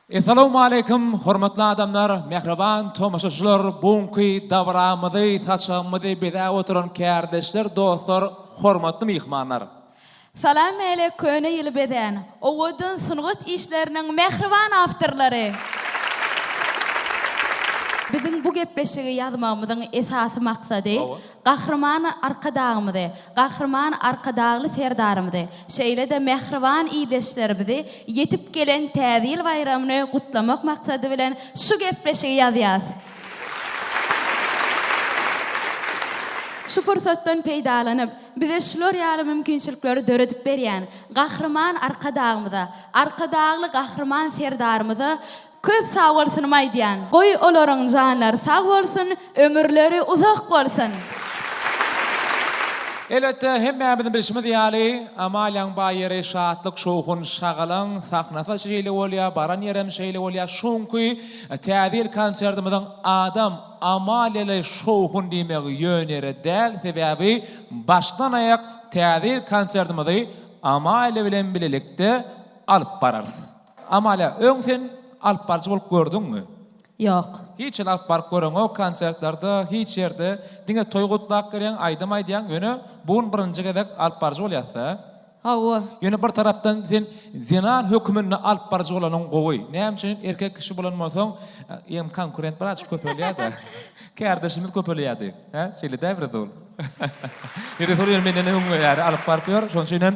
Essalawmaleýkim hormatly adamlar, mähriban tomaşaçylar, bu günki dabaramyzy, saçagymyzy bezäp oturan kärdeşler, dostlar, hormatly myhmanlar. Salam Mälek köne ýyly bezän, owadan sungat işleriniň mähriban awtorlary! Biziň bu gepleşigi ýazmagymyzyň esasy maksady Gahryman Arkadagymyzy, Gahryman Arkadagly Serdarymyzy, şeýle-de mähriban ildeşlerimizi ýetip gelen Täze ýyl baýramyny gutlamak maksady bilen şu gepleşigi ýazýas. Şu pursatdan peýdalanyp, bize şular ýaly mümkinçilikleri döredip berýän Gahryman Arkadagymyza, Arkadagly Gahryman Serdarymyza köp sagbolsunymy aýdýan. Goý olaryň janlary sag bolsun, ömürleri uzak bolsun! Elbetde, hemmämiziň bilşimiz ýaly, Amaliýaň baý ýeri şatlyk-şowhun, şagalaň sahnasy şeýle bolýar, baran ýerem şeýle bolýar. Şuňky Täze ýyl konsertimiziň adam Amaliýaly şowhun diýmegi ýöne ýere däl, sebäbi başdan-aýak Täze ýyl konsertimizi Amaliýa bilen bilelikde alyp bararys. Amaliýa, öň sen alyp baryjy bolup gördüňmi? Ýok. Hiç hili alyp baryp göreňok konsertlerde, hiç ýerde. Diňe toý gutlap gelýäň, aýdym aýdýaň, ýöne bu gün birinji gezek alyp baryjy bolýas-da. Hawa. Ýöne bir tarapdan sen zenan höküminde alyp baryjy bolanyň gowy. Näme üçin erkek kişi bolan bolsaň, ýem konkurent birazjyk köpelýär-de. Kärdeşimiz köpelýärdi. Hä, şeýle dälmi Resul? Resul ýöne menden öň ýaly alyp baryp ýör. Şonuň üçin hem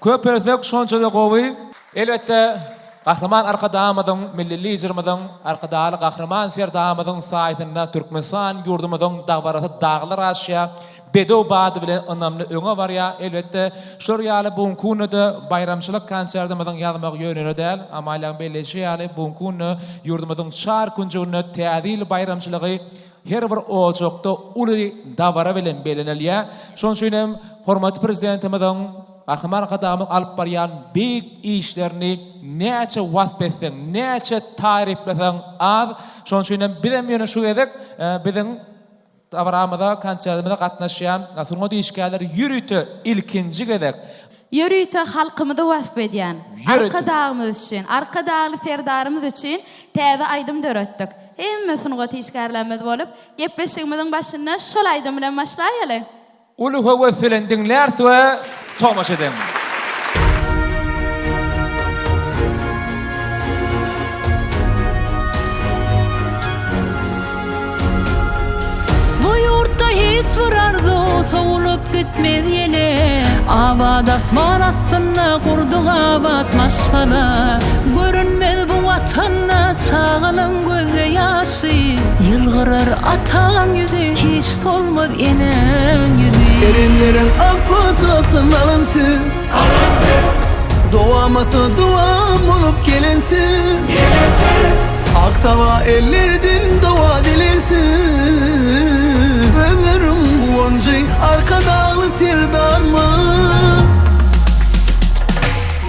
köpelsek şonça-da gowy. Elbetde, Gahryman Arkadagymyzyň, Milli Liderimiziň, Arkadagly Gahryman Serdarymyzyň saýasynda Türkmenistan ýurdumyzyň dabarasy daglar aşýar. Bedew bady bilen ynamly öňe barýar. Elbetde, şular ýaly bu günki günde-de baýramçylyk konsertimiziň ýazmagy ýöne ýere däl. Amaliýaň belleýşi ýaly, bu günki günde ýurdumyzyň çar künjeginde Täze ýyl baýramçylygy her bir ojakda uly dabara bilen bellenilýär. Şonuň üçin hem hormatly Prezidentimiziň, Gahryman Arkadagymyzyň alyp barýan beýik işlerini näçe wasp etseň, näçe taryplasaň az. Şonuň üçin hem bizem ýöne şu gezek biziň Dabaramyza, konsertimize gatnaşýan sungat işgärleri ýörite ilkinji gezek. Ýörite halkymyzy wasp edýän Arkadagymyz üçin, Arkadagly Serdarymyz üçin täze aýdym döretdik. Hemme sungat işgärlerimiz bolup, gepleşigimiziň başynda şol aýdym bilen başlaýaly. Uly höwes bilen diňläris we tomaşa ediň. Bu ýurtda hiç bir arzuw sowulyp gitmez ýene. Abat asman astynda gurdyk abat maşgala. Görünmez bu Watanda çagalaň gözde ýaşy. Ýylgyrar ataň ýüzi hiç Solmaz eneň ýüzi. Erenleriň ak patasyn alan siz. Alan siz. Dowamata dowam bolup gelen siz. Gelen siz. Ak saba ellerden dowa dilen siz. Gözleriň guwanjy Arkadagly Serdarmyz.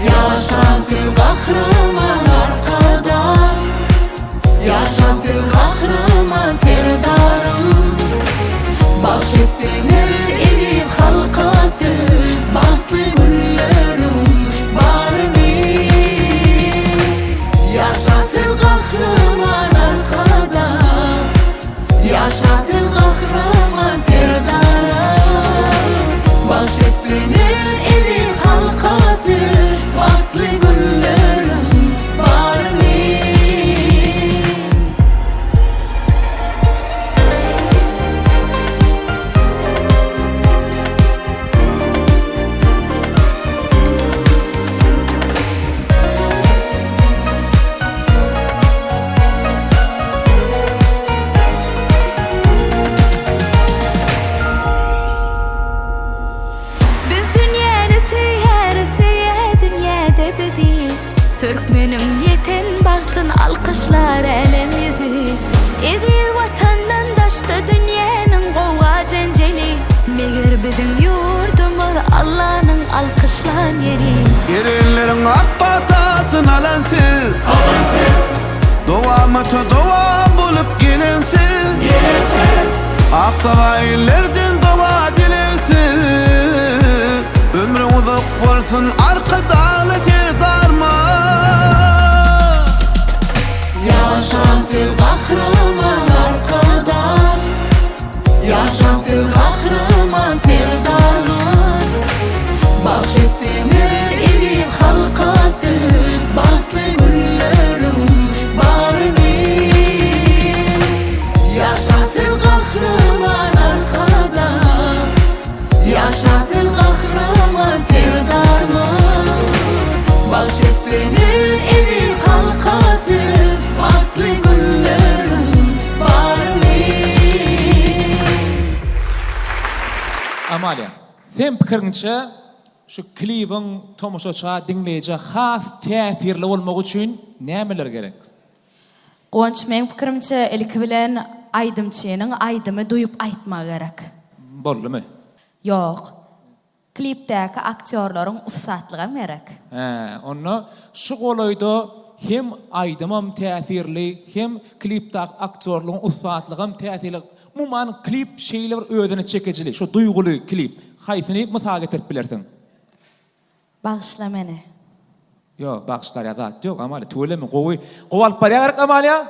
Ýaşasyn Gahryman Arkadag. Ýaşasyn Gahryman Serdarym Bagş etdiňiz eziz halka siz Bagtly günleriň baryny Ýaşasyn Gahryman Arkadag Ýaşasyn Gahryman Serdarym Bagş etdiňiz eziz halka siz Bagtly günleriň baryny. Biz dünýäni söýýäris, söýýär dünýä-de bizi. Türkmeniň ýeten bagtyn alkyşlar älem ýüzi. Eziz Watandan daşda dünýäniň gowga-jenjeli. Meger biziň ýurdumyz Allanyň alkyşlan ýeri. Erenleriň ak patasyn alan siz. Alan siz. Dowamata dowam bolup gelen siz. Gelen siz. Ak saba illerden doga dileg siz. Ömrüň uzak bolsun Arkadagly Serdarymyz. Ýaşasyn Gahryman Serdarymyz! Bagş etdiňiz eziz halka siz Bagtly günleriň baryny. Ýaşasyn Gahryman Arkadag! Ýaşasyn Gahryman Serdarymyz! Bagş etdiňiz eziz halka siz Bagtly günleriň baryny. Amalia, seň pikiriňçe şu klibiň tomaşaça, diňleýjä has täsirli bolmagy üçin nämeler gerek? Guwanç meň pikirimçe ilki bilen aýdymçynyň aýdymy duýup aýtmagy gerek. Boldumy? Ýok. Klipdäki aktýorlaryň ussatlygam gerek. Hä, onda şu golaýda hem aýdymam täsirli, hem klipdäki aktýorlaryň ussatlygam täsirli. Umuman klip şeýle bir özüne çekijili, şo duýguly klip. Haýsyny mysal getirip bilersiň? Bagyşla meni. Ýok, bagyşlarýa zat ýok, Amalia, tüweleme, gowy, gowy alyp barýa gerek Amalia?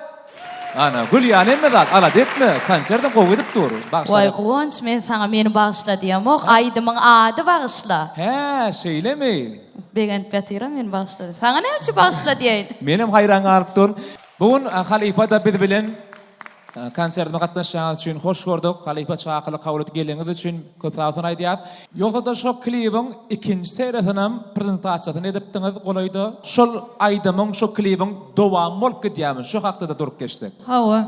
Ana, gül ýaly hemme zat, alada etme, konsertem gowy gidip dur, bagyşla. Waý, Guwanç, men saňa meni bagyşla diýemok, aýdymyň ady Bagyşla. Hä, şeýlemi? Begenip ýatyram meni bagyşla diýip. Saňa näme üçin bagyşla diýeýin? Menem haýran galyp durun. Bu gün halypa-da biz bilen Konsertime gatnaşýanyňyz üçin hoş gördük. Halypa çakylyk kabul edip geleniňiz üçin köp sag bolsun aýdýas. Ýogsa-da şo klibiň ikinji seriýasynam prezentasiýasyny edipdiňiz golaýda. Şol aýdymyň, şo klibiň dowamy bolup gidýärmi? Şo hakda-da durup geçsek. Hawa,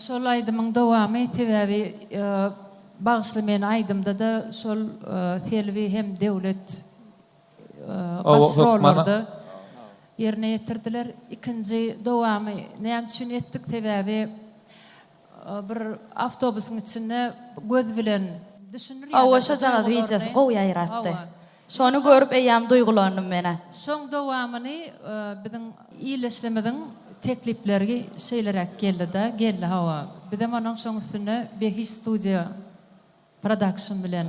şol aýdymyň dowamy, sebäbi Bagyşla meni aýdymda-da şol Selbi hem Döwlet baş rollarda ýerine ýetirdiler. Ikinji dowamy näme üçin etdik? Sebäbi bir awtobusyň içinde göz bilen düşündirýärler. Hawa, şojagaz wideosy gowy ýaýrapdy. Şony görüp eýýäm duýgulandym men-ä. Şoň dowamyny biziň ildeşlerimiziň teklipleri şeýleräk geldi-de, geldi hawa. Bizem onuň şoň üstünde Behiş studiýa Production bilen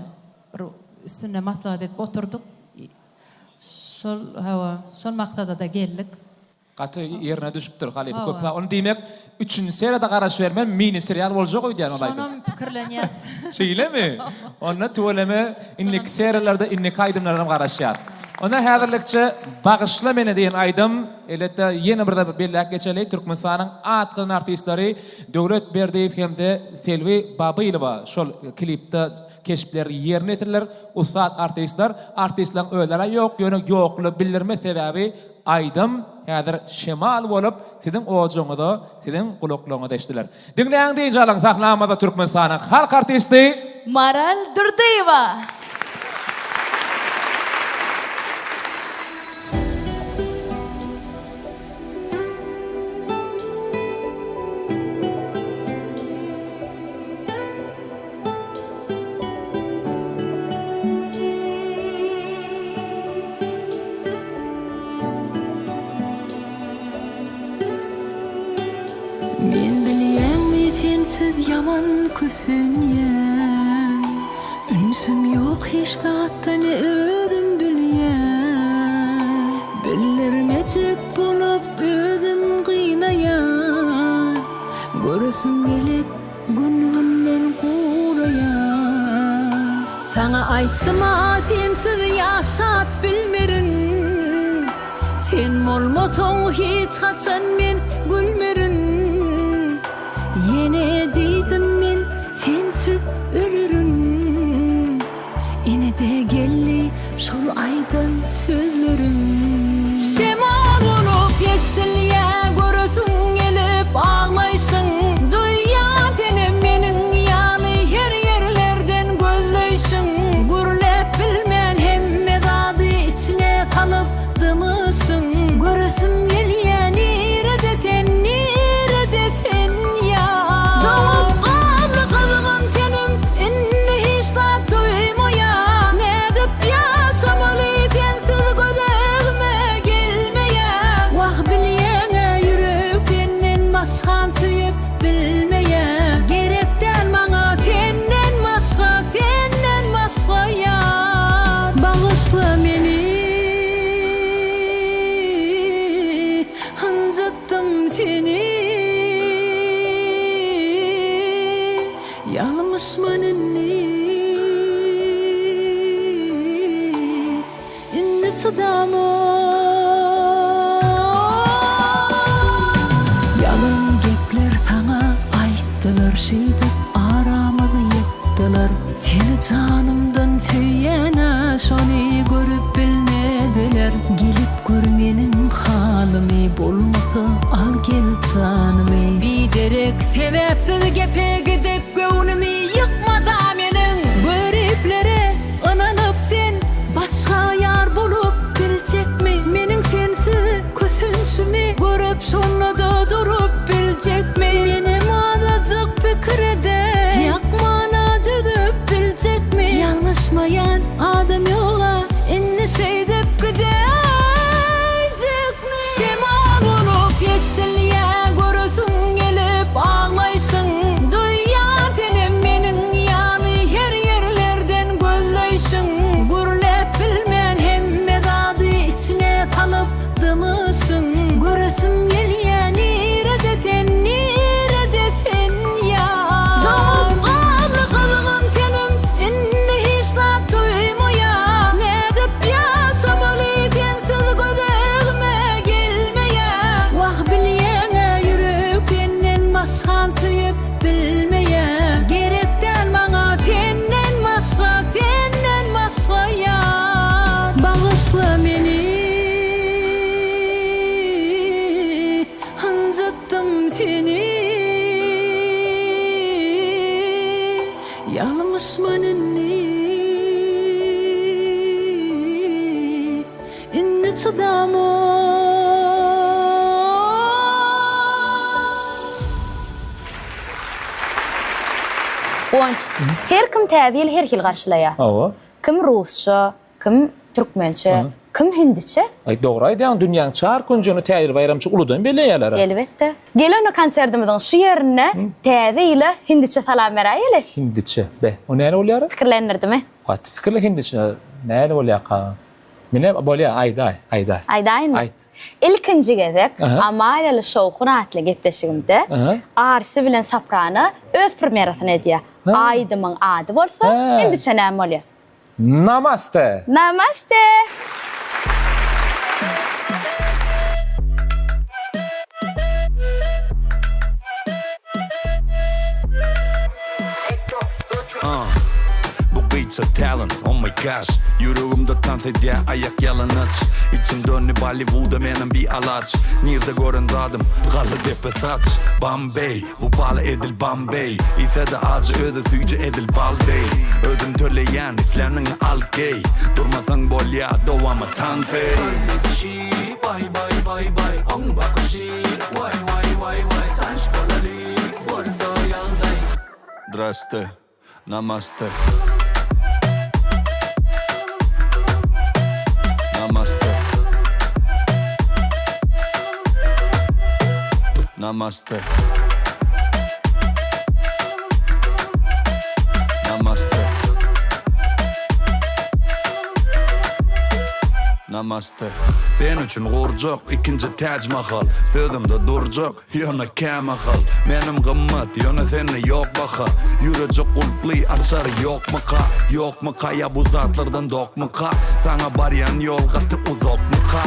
bir üstünde maslahat edip oturdyk. Şol hawa, şol maksada-da geldik. Gaty ýerine düşüpdir halypa köp sag. Ony diýmek üçünji seriýada garaşybermän mini serial boljak öýdýän ol aýdym. Şonam pikirlenýäs. Şeýlemi? Onda tüweleme indiki seriýalarda indiki aýdymlaram garaşýas. Onda häzirlikçe Bagyşla meni diýen aýdym elbetde ýene bir zat belläp geçeli Türkmenistanyň at gazanan artistleri Döwlet Berdiýew hem-de Selbi Babylowa şol klipde keşpleri ýerine ýetirdiler. Ussat artistler. Artistleriň özleri-ä ýok, ýöne ýoklugy bildirmez, sebäbi aýdym häzir şemal bolup siziň ojagyňyza, siziň gulaklaryňyza eşidiler. Diňläň dynç alyň sahnamyzda Türkmenistanyň halk artisti. Maral Durdyýewa. Men bilýänmi sensiz ýaman kösenýän Ünsüm ýok hiç zatda ne özüm bilýän Bildirmejek bolup özüm gynaýan Göresim gelip gün-günden guraýan Saňa aýtdym-a sensiz ýaşap bilmerin Sen bolmasaň hiç haçan men gülmerin Ýene diýdim men sensiz ölerin Ine-de geldi şol aýdan sözleriň. Şemal bolup eşdilýä göresiň gelip aglaýşyň Duýýan senem meniň ýaly her ýerlerden gözleýşiň Gürläp bilmän hemme zady içiňe salyp dymyşyň Göresim gelýä nirede sen nirede sen ýar Doňup galdy gyzgyn tenim Indi hiç zat duýmaýan Nädip ýaşamaly sensiz göz öňüme gelmeýän Wah bilýäňä ýürek senden başgam söýüp bilmeýän Gerek däl maňa senden başga senden başga ýar Bagyşla meni ynjytdym seni. Ýalňyşman indi. çydamok. Ýalan gepler saňa aýtdylar şeýdip aramyzy ýykdylar. Seni janymdan söýýän-ä şony görüp bilmediler. Gelip gör meniň halymy bolmasa al gel janymy. Biderek sebäpsiz gepe gidip göwnümi ýykmada meniň. Göriplere ynanyp sen başga ýar bolup biljekmi meniň sensiz kösenşimi görüp şonda-da durup biljekmi menem azajyk pikir ede ýakmana dözüp biljekmi ýalňyşmaýan adam ýoga indi şeýdip gidäýjekmi şemal bolup eşdilýä göresiň gelip aglaýşyň duýýan senem meniň ýaly her ýerlerden gözleýşiň gürläp bilmän hemme zady içiňe salyp dymyşyň göresim gelýä nirede sen nirede sen ýar Doňup galdy gyzgyn tenim indi hiç zat duýmaýa nädip ýaşamaly sensiz göz öňüme gelmeýä wah bilýäňä ýürek senden başgam söýüp bilmeýä gerek däl maňa senden başga senden başga ýar bagyşla meni ynjytdym seni ýalňyşman indi indi çydamok. Guwanç, her kim Täze ýyly her hili garşylaýar. Hawa. Kim rusça, kim türkmençe, kim hindiçe. Aý, dogry aýdýaň, dünýäň çar künjeginde Täze ýyl baýramçylygy uludan belleýärler-ä. Elbetde. Gel onda konsertimiziň şu ýerinde Täze ýyla hindiçe salam beräýeli. Hindiçe. Be, o näle bolýar-a? Pikirlendirdimi? Gaty pikirli hindiçe. Näle bolýarka? Mine bolýar, aýdaý, aýdaý. Aýdaýynmy? Aýt. Ilkinji gezek Amaliýaly şowhun atly gepleşigimde Arsi bilen Soprano öz premýerasyny edýär. Aýdymyň ady bolsa hindiçe näme bolýar? Namaste! Namaste! Bu gyça talent, oh my gosh Ýüregimde tans edýär aýak ýalaňaç Içim döndi Bollywood-a menem bir alaç Nirde gören zadym, garly depe saç Bombay, bu bala edil Bombay Iýse-de ajy özi süýji edil bal deý Özüm töleýän, isläniňi al geý Durmasaň bolýa, dowamy tans eý Tans edişi, baý baý baý baý Oň bakyşy, waý waý waý waý Tans bolaly, bolsa ýagdaý Zdraste, namaste. Namaste. Namaste. Namaste. Namaste. Sen üçin gurjak ikinji Täj Mahal Sözümde durjak Ýöne kämahal Menem gymmat, ýöne sende ýok baha Ýürejik gulply, açary ýokmyka? Ýokmyka ýa bu zatlardan dokmyka? Saňa barýan ýol gaty uzakmyka?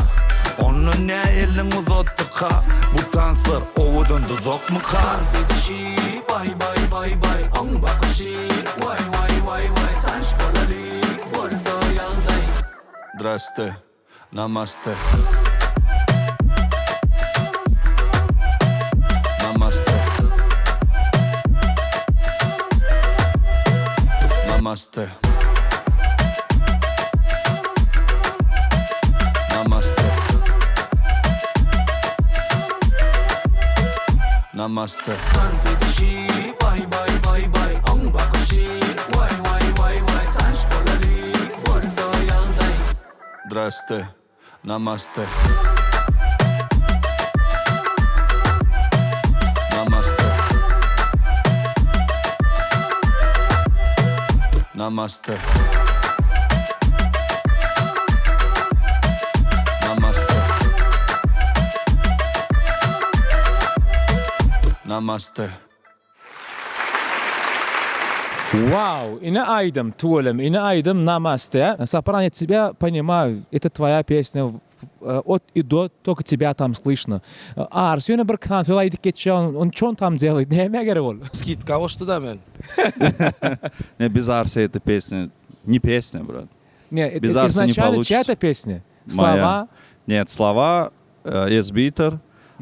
Onda nä eliň uzatdyka? Bu tanslar owadan duzakmyka? Tans edişi, baý baý baý baý Oň bakyşy, waý waý waý waý Tans bolaly, bolsa ýagdaý. Zdraste. Namaste. Namaste. Namaste. Namaste. Namaste. Tans edişi baý baý baý baý oň bakyşy waý waý waý waý tans bolaly bolsa ýagdaý. Zdraste. Namaste. Namaste. Namaste. Namaste. Namaste. Wau ine aýdym tüweleme ine aýdym namaste. Sapar я тебя понимаю это твоя песня от и до только тебя там слышно Arsi ýöne bir sany söz aýdyp geçýär on ço on tam делает nämä gerek ol. Skidka goşdy-da men. Ne bez Arsi эта песня не песня брат. Ne Без Арси не изначально чья получится. это песня? Моя. Слова. Нет, слова Esbiter,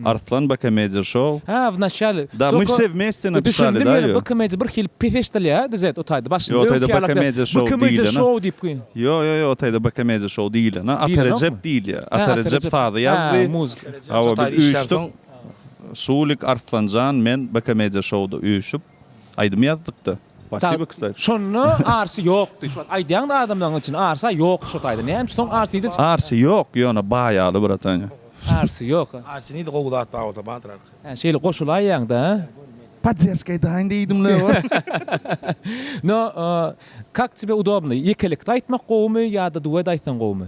Arslan BK Media Show. Ha, w naçale. Da, my все вместе napisali, da, Düşündim, BK Media bir hili pes eşdilýär, dizet o taýda. Başynda Ýok, o taýda BK Media Show BK Media diýilene. Show diýip goý. Ýo, ýo, ýo, o taýda BK Media Show diýilene. Ata Rejep diýilýär. Ata Rejep sazy ýazdy. Ha, muzika. Hawa, biz üýşdük. Sulik, Arslanjan, men BK Media Show-da üýşüp, aýdym ýazdyk-da. Spasibo, kstati. Şonda Arsy ýokdy. Şu wagt aýdýaň-da adamlaryň içinde Arsa ýokdy şo taýda. Näme üçin soň Arsy nirden çykdy? Arsy ýok, ýöne baýaly bratanya. Arsy ýok. Arsy nirde gowy zat bar bolsa bardyr arka. Hä, şeýle goşulaýýaň-da, hä? Podderşka edaýyn diýdim-le. No, kak tebe udobno, ýekelikde aýtmak gowumy ýa-da duet aýtsaň gowumy?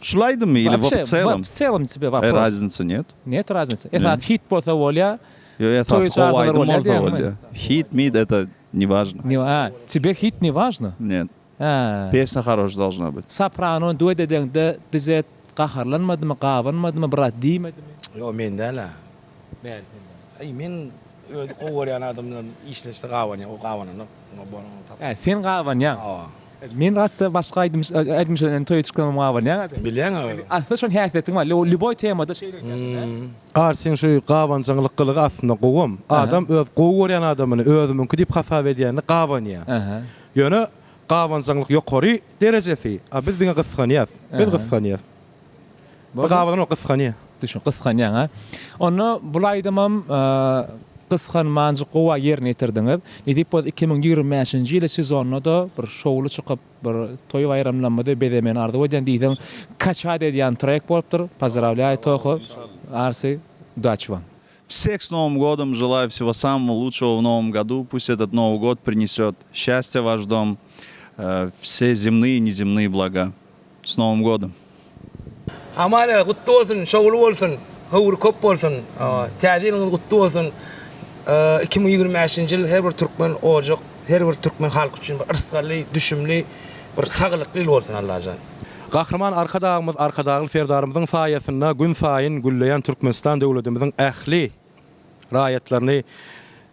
Şul aýdymmy ili w celom? W celom tebe wopros. E raznicy net. Net raznicy. Esasy hit bolsa bolýa. Ýok esasy gowy aýdym bolsa bolýa. Hit mit это ne важno. Ne a tebe hit ne важno? Net. A. Pesnýa haroş dolžna byt. Soprano duet edeňde Dizet gaharlanmadymy gabanmadymy bir zat diýmedimi? Ýok men däl-ä. Näl Aý men özi gowy görýän adam bilen işleşse gabanýan, o gabananok. Hä, sen gabanýaň. Hawa. Men hatda başga aýdym aýdymçylardan toýa çyksamam gabanýaň. Bilýäň-ä özüň. Aslynda şoň häsiýetiň bar. Lýuboý temada şeýle edýäň. Arsyň şu gabanjaňlyk gylygy aslynda gowam. Adam öz gowy görýän adamyny özümiňki diýip hasap edýänini gabanýar. Ýöne gabanjaňlyk ýokary derejesi, a biz diňe gysganýas. Biz gysganýas. Bir gabananok gysganýar. Düşün, gysganýaň a. Onda bul aýdymam gysganmanjyk gowa ýerine ýetirdiňiz. Nesip bolsa 2025-nji ýyly sezonda-da bir şowly çykyp, bir toý baýramlamyzy bezemegini arzuw edýän diýseň kaçat edýän trek bolupdyr. Pozdrawlýaý Toho, Arsy, udaçi wam. Всех с Новым годом! Желаю всего самого лучшего в Новом году. Пусть этот Новый год принесет счастье в ваш дом, все земные и неземные блага. S Nowym godom. Hamala gutly bolsun, şowly bolsun, höwri köp bolsun. Täze ýylyňyz gutly bolsun. 2025-nji ýyl her bir türkmen ojak, her bir türkmen halky üçin bir yrsgally, düşümli, bir saglykly ýyl bolsun Allajan. Gahryman Arkadagymyz Arkadagly Serdarymyzyň saýasynda günsaýyn gülleýän Türkmenistan döwletimiziň ähli raýatlaryny,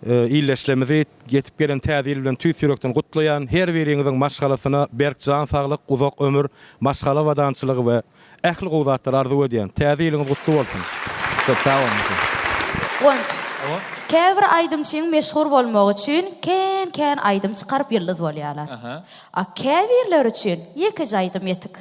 ildeşlerimizi ýetip gelen Täze ýyl bilen tüýs ýürekden gutlaýan. Her biriňiziň maşgalasyna berk jan saglyk, uzak ömür, maşgala abadançylygy we ähli gowy zatlary arzuw edýän. Täze ýylyňyz gutly bolsun! Köp sag boluň. Guwanç. Käbir aýdymçyň meşhur bolmagy üçin kän-kän aýdym çykaryp ýyldyz bolýarlar. A käbirleri üçin ýekeje aýdym ýetik.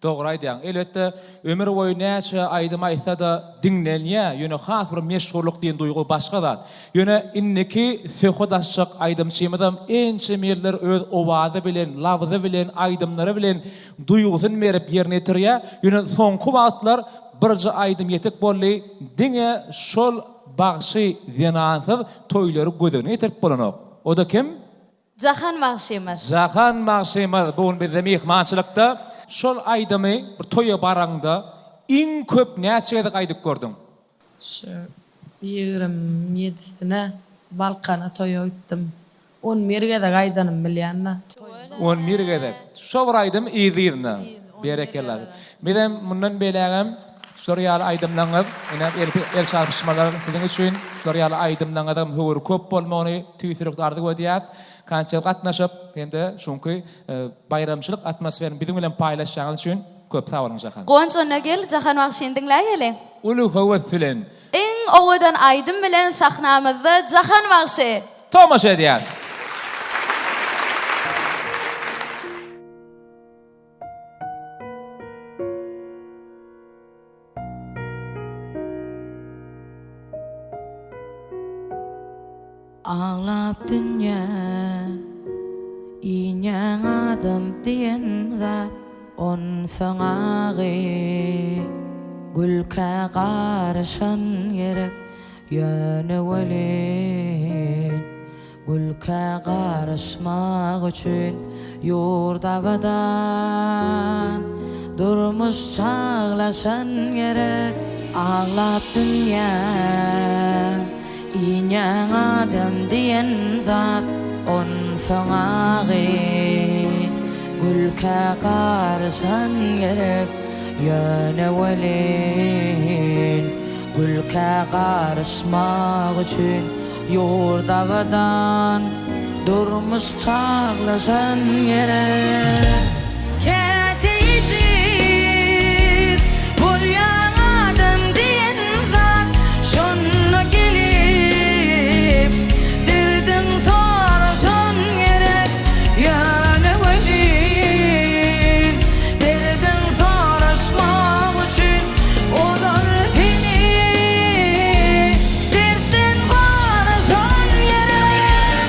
Dogry aýdýaň. Elbetde, ömür boýy näçe aýdym aýtsa-da diňlenýär, ýöne has bir meşhurlyk diýen duýgy başga zat. Ýöne indiki söhbet açjak aýdymçymyzam ençeme ýyllar öz owazy bilen, labzy bilen, aýdymlary bilen duýgusyny berip ýerine ýetirýär. Ýöne soňky wagtlar birje aýdym ýetik boldy, diňe şol bagşy zenansyz toýlary göz öňüne getirip bolanok. O-da kim? Jahan bagşymyz. Jahan bagşymyz bu gün bizde myhmançylykda. Şol aýdymy bir toýa baraňda iň köp näçe gezek aýdyp gördüň? Şu 27-sine Balkana toýa gitdim. 11 gezek aýdanymy bilýän-dä. 11 gezek. Şo bir aýdym yzly-yzyna. Berekella. Bizem mundan beýlägem şular ýaly aýdymlaryňyz, ine el çarpyşmalar siziň üçin, şular ýaly aýdymlaryňyzyň höwri köp bolmagyny tüýs ýürekden arzuw edýäs. Konserte gatnaşyp hem-de şuňky baýramçylyk atmosferini biziň bilen paýlaşýanyňyz üçin köp sag boluň Jahan. Guwanç onda gel Jahan bagşyny diňläýeli. Uly höwes bilen. Iň owadan aýdym bilen sahnamyzda Jahan bagşy! Tomaşa edýäs. Aglap dünýä inýäň adam diýen zat onsoň agy gülkä garyşan gerek ýöne welin Gülkä garyşmak üçin ýurt abadan, Durmuş çaglaşan gerek. Aglap dünýä inýäň adam diýen zat onsoň. Onsoň agy gülkä garyşan gerek, ýöne welin gülkä garyşmak üçin ýurt abadan, durmuş çaglaşan gerek. Käte ejiz bolýaň adam diýen zat şonda gelip derdiň soraşan gerek ýöne welin derdiň soraşmak üçin olar seni dertden goraşan gerek.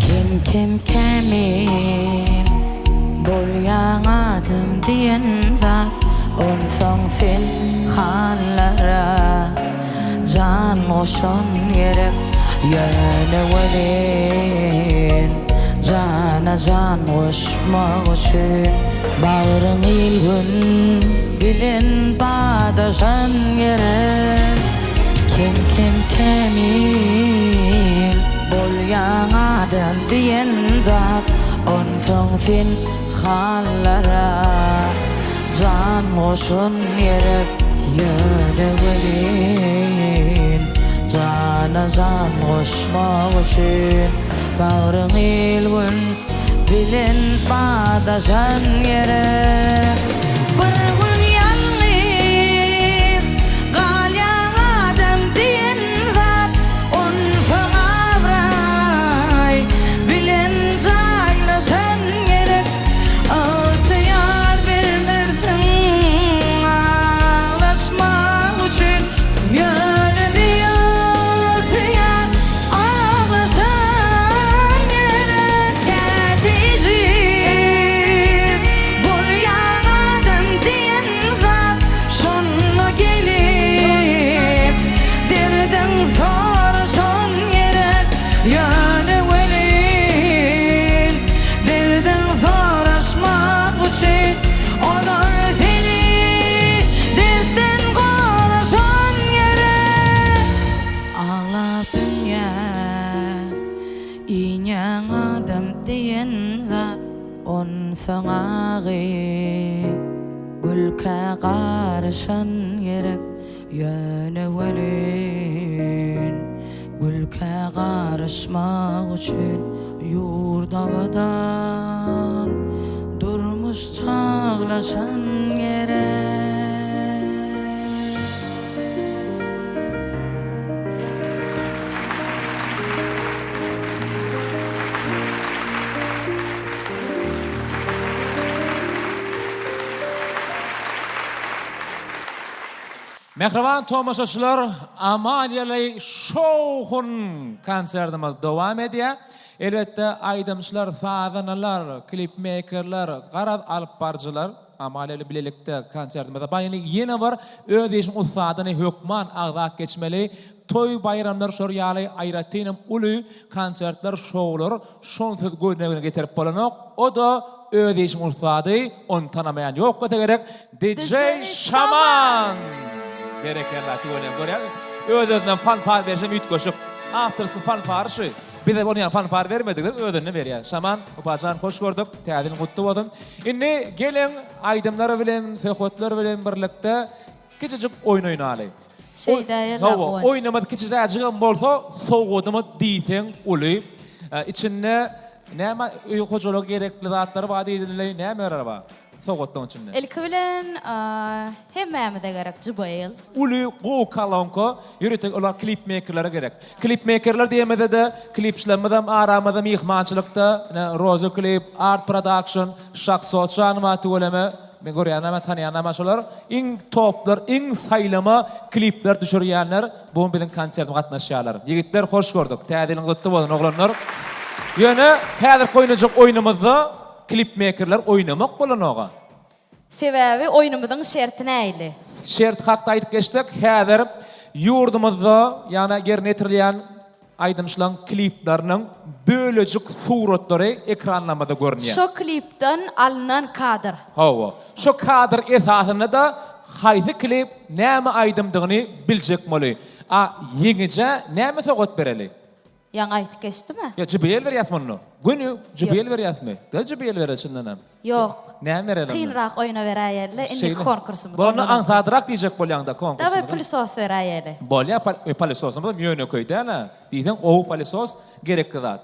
Kem-kem kämil bolýaň adam diýen zat Onsoň sen hanlara jan goşan gerek Ýöne welin jana jan goşmak üçin Bagryň il-gün bilen badaşan gerek Kem-kem kämil bolýaň adam diýen zat Onsoň sen Hanlara jan goşun gerek ýöne welin Jana jan goşmak üçin bagryň il-gün bilen badaşan gerek. Bir gün ýalňyz galýaň adam diýen zat onsoň abraý bilen jaýlaşan gerek Ygtyýar bermersiň aglaşmak üçin Ýöne biygtyýar aglaşan gerek Käte ejiz bolýaň adam diýen zat Şonda gelip derdiň soraşan gerek Ýöne welin derdiň soraşmak üçin Olar seni dertden goraşan gerek. Aglap dünýä inýäň adam diýen zat Onsoň agy gülkä garyşan gerek. Ýöne welin gülkä garyşmak üçin ýurt abadan, durmuş çaglaşan gerek. Mähriban tomaşaçylar, Amaliýaly şowhun konsertimiz dowam edýär. Elbetde, aýdymçylar, sazandalar, klipmeýkerler, garaz alyp baryjylar Amaliýa bilen bilelikde konsertimize baýly ýene bir öz işiň ussadyny hökman agzap geçmeli. Toý baýramlar şor ýaly aýratynam uly konsertler şowlar şonsuz göz öňüne getirip bolanok. O-da öz işiň ussady, ony tanamaýan ýok bolsa gerek. DJ Şaman! Berekella tüweleme görýäňmi? Öz-özünden fanfar berşem üýtgeşik. Awtorskiý fanfary şu. Bize ony ýaly fanfar bermediler, özünden berýär. Şaman Upajan hoş gördük. Täze ýylyň gutly bolsun. Indi geliň aýdymlar bilen, söhbetler bilen birlikde kiçijik oýun oýnaly. Şeýdäýeli Hawa, Guwanç. oýnumyz kiçiräjigem bolsa, sowgadymyz diýseň uly. Içinde näme öý hojalyga gerekli zatlar bar diýdinle, nämeler bar sowgatlaryň içinde? Ilki bilen hemmämize gerek JBL. Uly gowy kolonka, ýörite olar klipmeýkerlere gerek. Klipmeýkerler diýemizde-de, klipçilerimizem aramyzda myhmançylykda, ine Rozy klip, Art production, Şahsotjanowa tüweleme, Men görýänam, tanaýanam şolar. Iň toplar, iň saýlama klipler düşürýänler bu gün biziň konsertime gatnaşýarlar. Ýigitler hoş gördük. Täze ýylyňyz gutly bolsun oglanlar. Ýöne häzirki oýnajak oýnumyzda klipmeýkerler oýnamak bolanoga. Sebäbi oýnumyzyň şerti nähili? Şert hakda aýdyp geçsek, häzir ýurdumyzda ýagny ýerine ýetirilýän aýdymçylaryň klipleriniň bölejik suratlary ekranlarymyzda görünýär. Şo klipden alnan kadr. Hawa. Şo kadr esasynda-da haýsy klip, näme aýdymdygyny biljek boly. A ýeňijä näme sowgat bereli? Ýaňy aýtyp geçdim-ä. Ýa JBL berýäs munda. Göni JBL berýäsmi? Däl JBL bereli çyndanam. Ýok. Näme bereli onda? Kynrak oýna beräýeli-le indiki konkursymyz. Bolanda aňsadrak diýjek bolýaňda konkursymyza. Daway pylsos beräýeli. Bolýa pylesosymyzam ýönekeý däl-ä. Diýseň gowy pylsos gerekli zat.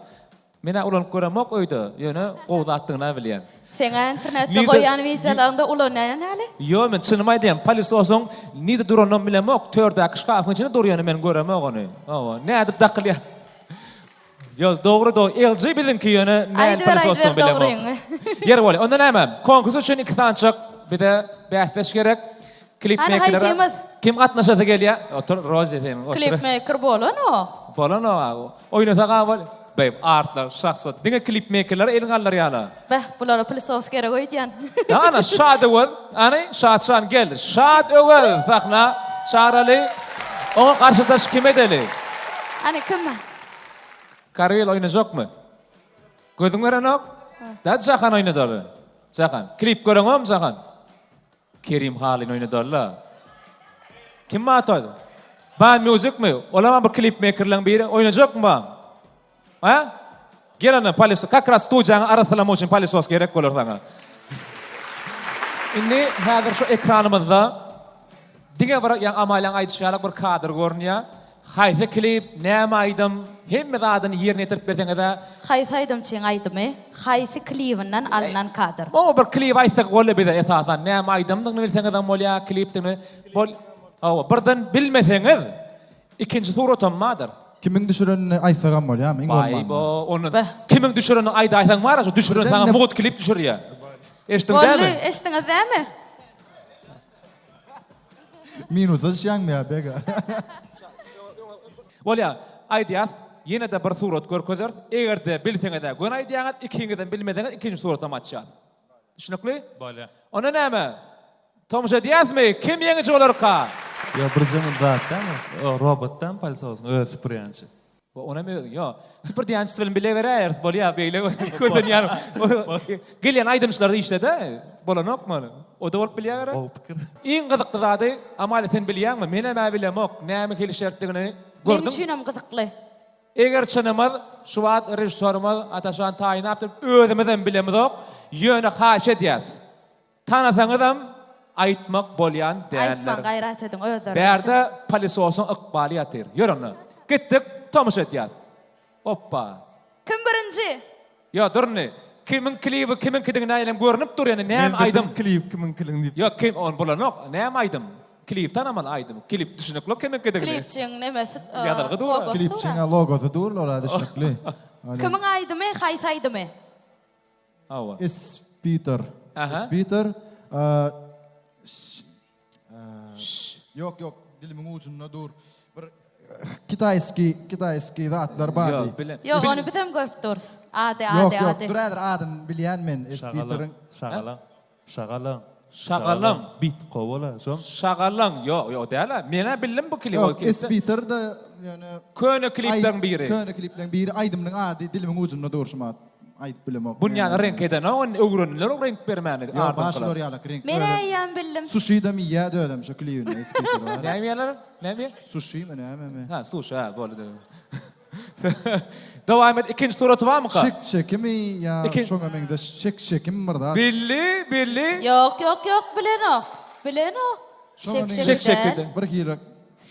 Men-ä ulanyp göremok öýde, ýöne gowy zatdygyny-a bilýän. Seň-ä internetde goýýan wideolaryňda ulanýan ýaly. Ýo, men çynymy aýdýan, pylesosyn nirde duranynam bilemok, tördäki şkafyň içinde dur ýöne men göremok ony. Hawa, nädip dakylýar. Ýo, dogry dogry, LG biziňki ýöne nähili pylesosdygyny bilemok. Ýeri bolýa, onda näme, konkurs üçin iki sanyjak bize bäsdeş gerek. Klip meýkerlere kim gatnaşasy gelýär? Otur, Rozi sen otur. Klip meýker bolanok. Bolanok. Oýnasak ha bol. Beý, artlar, şahsat. Diňe klip meýkerler elin galdyrýarlar. Beh, bulara pylsos gerek öýdýän. Ana, Şat Öwez. Hany, Şatjan gel. Şat Öwez sahna çagyrali. Oňa garşydaş kim edeli? Hany, kim? Karwil oýnajakmy? Gözüň berenok? Da Jahan oýnadaly. Jahan. Klip göreňokmy Jahan? Kerim Halyny oýnadalla. Kim bar toýda? Ba Musicmi? Olam bir klip mekerleň biri. Oýnajakmy ba? Ha? Gel onda polisos. Kak raz studiýaňy arassalamak üçin polisos gerek bolar saňa. Indi häzir şu ekranymyzda diňe bir ýaňy Amalyň aýdyşy ýaly bir kadr görünýär. Haýsy klip, näme aýdym, hemme zadyny ýerine ýetirip berseňiz-ä. Haýsy aýdymçyň aýdymy, haýsy klibinden alnan kadr? Oňa bir klip aýtsak bolýa bize esasan näme aýdymdygyny bilseňizem bolýa, klipdigini bol hawa birden bilmeseňiz ikinji suratam bardyr. Kimiň düşürenini aýtsagam bolýamy iň bolmanda. Baý bo onda kimiň düşürenini aýdaýsaň bara şu düşüren saňa mugt klip düşürýä. Eşdiň dämi? Boldy eşdiňiz dämi? Minusa düşýäňmi ýa Bega? Bolýa, aýdýas, ýene-de bir surat görkezeris. Eger-de bilseňiz-ä göni aýdýaňyz, ikiňizem bilmeseňiz ikinji suratam açýas. Düşnükli? Bolýa. Onda näme? Tomaşa edýäsmi? Kim ýeňiji bolarka? Ýo birje muny zat dämi? Robot dämi pylsosyň özi süpürýänçi? Onam özüň ýok. Süpür diýençisi bilen bile beräýeris bolýa beýle kösenýän. Gelýän aýdymçylarda işlede bolanokmy ony? O-da bolup bilýär gerek? Gowy pikir. Iň gyzykly zady Amalia sen bilýäňmi? Menem-ä bilemok näme hili şertdigini gördüň. Meň üçinem gyzykly. Eger çynymyz şu wagt režissýorymyz Ataşan taýynapdyr özümizem bilemizok ýöne haýyş edýäs. Tanasaňyzam aýtmak bolýan däldir. Aýtmaň gaýrat ediň özleri bilsin. Bärde palisosyň ykbaly ýatyr. Ýör onda. Gitdik, tomaşa edýäs. Oppa. Kim birinji? Ýo, dur indi. Kimiň klibi kimiňkidigini näýelem görnüp dur ýöne näme aýdym. Men bildim klip kimiňkiligini diýip. Ýok, kim ony bolanok. Näme aýdym? Klip tanamaly aýdym. Klip düşünikli kimiňkidigini. Klipçiň nemesi Ýazylgy dur. logosy dur. Klipçiň logosy dur ora düşnükli. Kimiň aýdymy, haýsy aýdymy? Hawa. Espiter. Aha. Espiter. Ýok, ýok, dilimiň ujunda dur. Bir kitaýskiý, kitaýskiý zatlar bardy. Ýok, bilen. Ýok, ony bizem görüp durus. Ady, Ýok, ady, ýok, ady. dur häzir adyny bilýän men Espiteriň. Şagalaň. Şagalaň. Şagalaň. Bit gowola şoň. Şagalaň ýok ýok dälä. Menä bildim bu klibi. Ýok Espiter-de ýöne. Köne klipleriň biri. Köne klipleriň biri aýdymynyň ady dilimiň ujunda dur şumat aýdyp bilemok. Bunýany reňk edenok indi öwrendiler o reňk bermäni Ýok bar şular ýalak reňk. Menä eýýäm bildim. Suşidam iýýädi özem şo klibinde Espiter bar. Näme iýýärler? Näme iýýär? Suşimi nämemi? Ha suşi ha boldy. Dowam et ikinji suraty barmyka? Şek şekimi ýa şoňa meňzeş şek şekim bir zat. Bildi bildi. Ýok ýok ýok bilenok. Bilenok. Şek şeki däl. Bir hili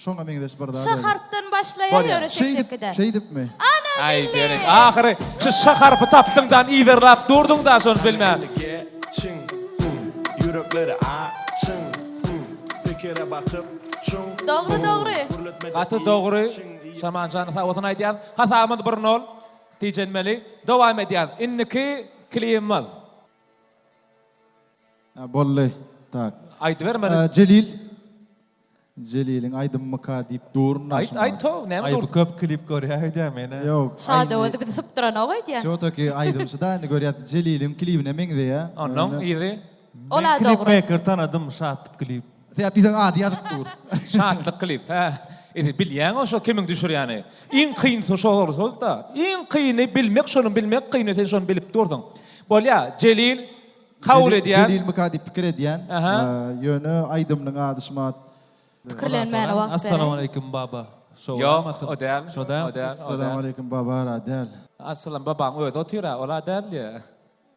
şoňa meňzeş bir zat. Ş harpdan başlaýar ýöne şek şeki däl. Şeýdipmi? Ana bildi. Ahyry şu ş harpy tapdyňdan yzarlap durduň da şony bilmän. Geçiň ýürekleri açyň pikire batyp çuň. Dogry dogry. Gaty dogry. Şaman jana sag bolsun aýdýan. Hasabymyz bir nol. Tijenmeli. Dowam edýäs. Indiki klibimiz. Boldy. Tak. Aýdybermeli. Jelil. Jeliliň aýdymmyka diýip durun Aýt aýt how näme Aý bu köp klip görýär öýdýän menä. Ýok. Sada özi bizi sypdyranok öýdýän. Wsýo taki aýdymçy da indi görýäs Jeliliň klibine meňzeýär. Onnoň yzy. Ol-a Men dogry. klipmeýker tanadym Şatlyk klip. Sebäp diýseň ady ýazyp dur. Şatlyk klip hä. Indi bilýäňä şo kimiň düşürýäni. Iň kynysy şo bolsa-da. Iň kyny bilmek şony bilmek kyny sen şony bilip dursuň. Bolýa Jelil kabul edýän. Jelilmika diýip pikir edýän. Ýöne aýdymynyň ady şumat. Pikirlenmäne wagt beräý. Assalamualeýkum baba. Şo Ýok, o däl. Şo däl. O däl. Assalamualeýkum baba ra däl. Assalam babaň özi otyr-a, ol-a däl diýýä.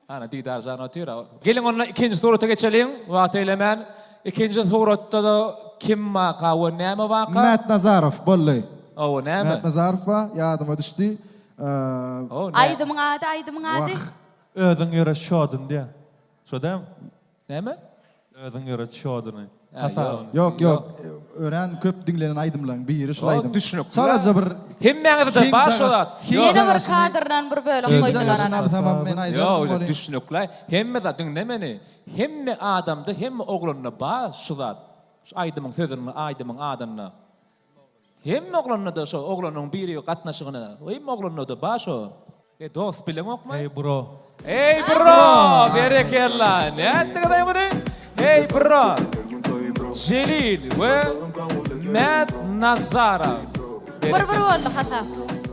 Ana Didarjan otyr-a. Geliň onda ikinji surata geçeliň, wagt eýlemän. Ikinji suratda-da kim barka we näme barka? Mät Nazarow boldy. Hawa, näme? Mät Nazarow bar, ýadyma düşdi. Hawa, nä? Aýdymyň ady, aýdymyň ady? Wah. Özüň ýöret şoduny diýýä. Şo dälmi? Näme? Özüň ýöret şoduny. Hasabyny. Ýok, ýok. Örän köp diňlenen aýdymlaryň biri şul aýdym. Düşnükli. Çalaja bir Hemmäňizde bar şo zat. Ýene bir kadrdan bir bölek goýdular ana. alsamam men aýdardym Ýok, düşnükli. Hemme zat diňle meni. Hemme adamda, hemme oglanda bar şu zat. Şu aýdymyň sözünde, aýdymyň adynda. Hemme oglanda-da şo oglanyň biri gatnaşygyna hemme oglanda-da bar şo. E dost bileňokmy? Hey bro. Hey bro! Berekella! Nätdiňiz-aý muny? Hey bro! Jelil we Mät Nazarow. Bir bir boldy hasap.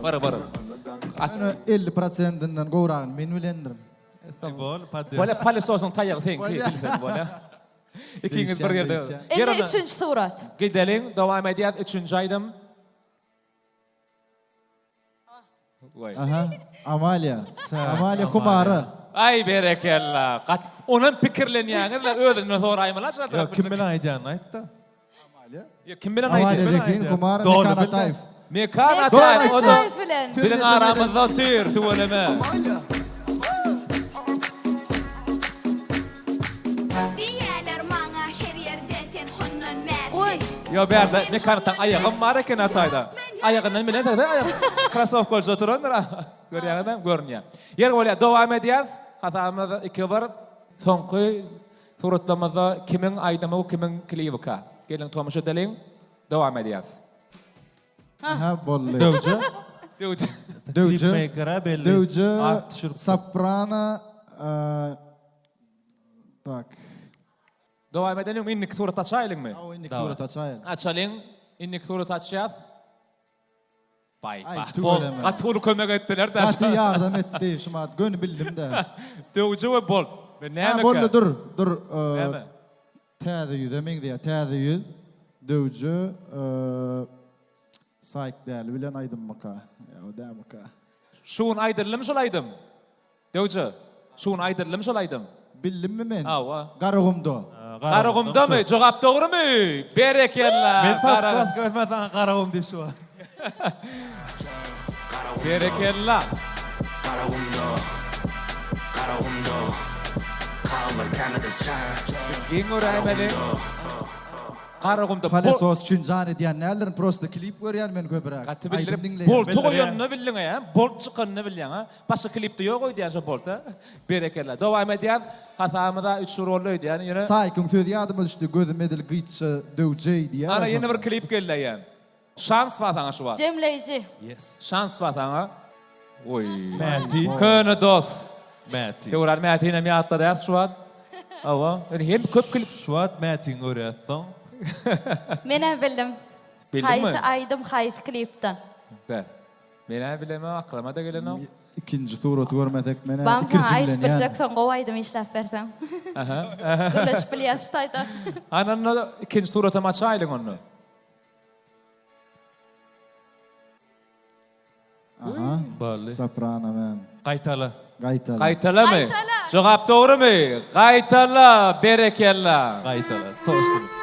Bir bir. Ýöne 50 prosendinden gowragyny men bilendirin. Bol, poddež. Bolýa palesosyň taýagy seňki bilseň bolýa. Ikiňiz bir ýerde. Indi üçünji surat. Gideliň, dowam edýäs, üçünji aýdym. Aha, Amalia. Amalia Kumara. Aý berekella. Gat onam pikirlenýäňiz-de özüňden soraýmaly çal Ýok, kim bilen aýdýanyny aýt-da. Amalia. Ýok, kim bilen aýdýar? Amalia Zekin, Kumara, Mekan Ataýew. Mekan Ataýew. Mekan Ataýew bilen. Biziň aramyzda otyr, tüweleme. Diýýäler maňa her ýerde sen hondan bärsi. Guwanç. Ýok, bärde Mekan Ataň aýagam bar eken Ataýda. Aýagyndan bilensiňiz-ä, aýak krasowkalyja oturandyr-a. Görýäňizmi? Görünýär. Ýeri bolýar, dowam edýäs. Hasabymyz 2-1. Soňky Suratlarymyzda kimiň aýdymy bu kimiň klibika? Geliň tomaşa edeliň. Dowam edýäs. Aha boldy. Döwje. Döwje. Döwje. Klipmeýkere belli. Döwje. At düşüripdir. Soprano. Tak. Dowam edeliňmi? Indiki suraty açaýlyňmy? Hawa indiki suraty açaýyl. Açalyň. Indiki suraty açýas. Baý, Aý, bah, tüweleme. Bolt gaty uly kömek etdiler daş. Gaty ýardam etdi şumat göni bildim-de. Döwje we Bolt. Men Ha, näme boldy dur, dur. Näme? Täze ýüze meňzeýär. Täze ýüz, Döwje, Saýk däli bilen aýdymmyka? Ýa o dälmika? Şu gün aýdyldymy şol aýdym? Döwje, şu gün aýdyldymy şol aýdym? Bildimmi men? Hawa. Garagumda. Garagumdamy? Jogap dogrumy? Berekella! Men pas-pas görmän saňa Garagum diýip şu wagt. Berekella! Garagumda, Garagumda, Kaldyr känedir çäge. Geň göräýmeli. Garagumda bol. Palesos üçin jan edýän däldirin, prosta klip görýän men köpüräk. Gaty Aýdym bildirip, diňleýän. bolty goýanyny bildiň-ä, bolt çykanyny bilýäň-ä. Başga klipde ýok öýdýän şo bolta. Berekella. Dowam edýän. Hasabymyza üç bir boldy öýdýän ýöne. Saýkyň sözi ýadyma düşdi gözüm edil gyýtça döwjeý diýýär Ana ýene bir klip geldi eýýäm. Şans bar saňa şu wagt. Jemleýji. Yes. Şans bar saňa. Oý. Mäti. Köne dost. Mäti. Döwran Mätinem ýatladýas şu wagt. Hawa. Ýöne hem köp klip. Şu wagt Mätiňi görýäs soň. Menem bildim. Bildiňmi? Haýsy aýdym haýsy klipden. Be. Menä bilemok aklymada gelenok. Ikinji suraty görmesek menä Bam saňa aýdyp ikirjiňlenýän. biljek soň gowy aýdym işläp berseň. Aha. Gürleşip bilýäs şu taýda. Hany onda ikinji suratam açaýlyň onda. Aha. Boldy. Soprano men. Gaýtala. Gaýtala. Gaýtalamy? Gaýtala. Jogap dogrymy? Gaýtala, berekella. Gaýtala. Toşly.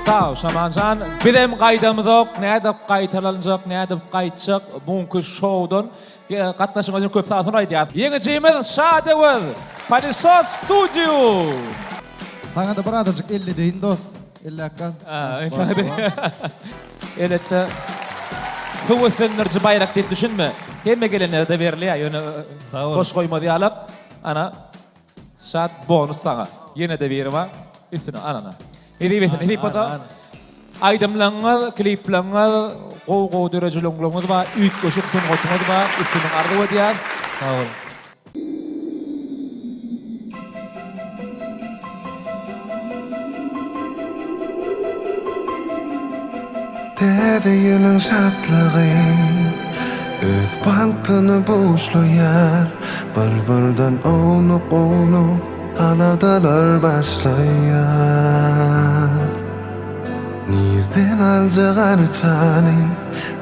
Sag Şamanjan bizem gaýdamyzok nädip gaýtalanjak nädip gaýtjak buňky şowdan gatnaşygyňyz üçin köp sagbolsun aýdýas. Ýeňijimiz Şadöwez Palisos Studio. Saňada bir azajyk elledeýin dost. Elläp gal. Elbetde höweslendiriji baýrak diýip düşünme. Hemme gelenlere-de berilýär, ýöne boş goýmaz ýalak. Ana, Şat bonus saňa. Ýene-de biri bar. Üstüne, ana-na. Nesip etsin, nesip bolsa. Aýdymlaryňyz, klipleriňiz, gowy gowy döredijilikligiňiz bar, üýtgeşik sungatyňyz bar, üstünlik arzuw edýäris. Sag boluň. Täze ýylyň şatlygy öz bagtyny buşlaýar, Bir-birden ownuk-ownuk aladalar başlaýar. Nirden aljak arçany,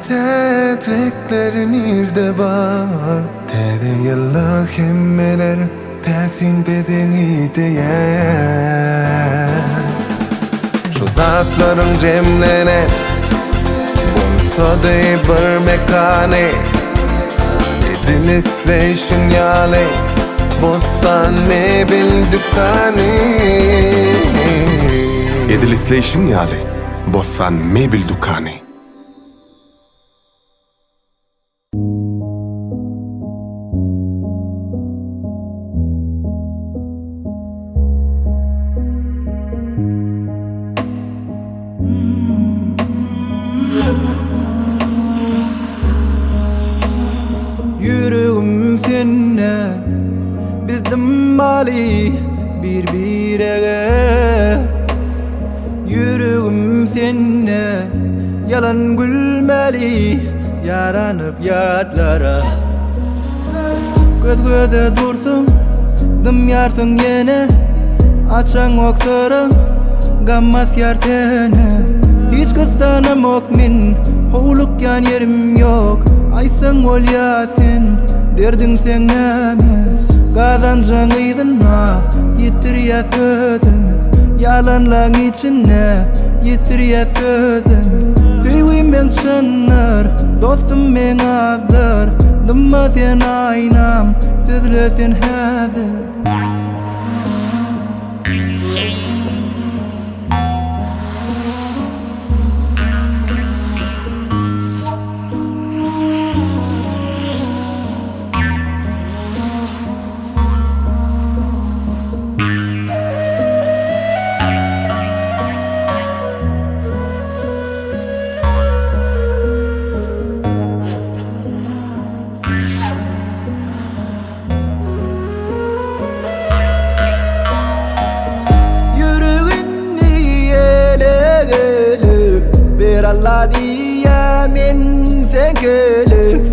Täjikler nirde bar? Täze ýylda hemmeler täsin bezeg ideýär. Şu zatlaryň jemlenen bolsady bir mekany, Edil isleýşiň ýaly Bossan mebel dükany. Edil isleýşiň ýaly Bossan mebel dükany. Ýüregim sende Biz dymmaly bir-birege Ýüregim sende Ýalan gülmeli Ýaranyp ýatlara Göz göze dursuň Dymýarsyň ýene Açaňok syryň Gam basýar tene Hiç gyssanamok men Howlukýan ýerim ýok Aýtsaň bolýa sen Derdiň seň näme Gazanjaň yzynda Ýitirýäs özümiz Ýalanlaň içinde Ýitirýäs özümiz Söýgim meň çyndyr Dostum meň azdyr Dymma sen aýnam Sözle sen häzir. Ýüregini ýele gelip Bir Alla diýýä men seňkilik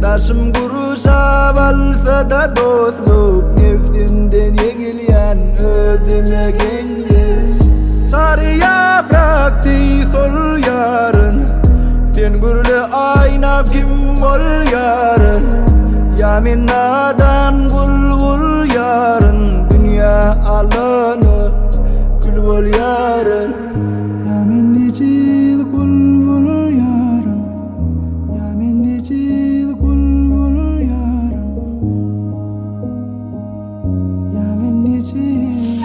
Daşym gurşap alsa-da dostluk Nebsimden ýeňilýän özüme geňlik Sary ýaprak deý solýaryn Sen gürle aýnam kim bolýaryn Ýa men nadan gul bolýaryn Dünýä alany kül bolýaryn Ýa men ejiz gul bolýaryn Ýa men ejiz gul bolýaryn Ýa men ejiz.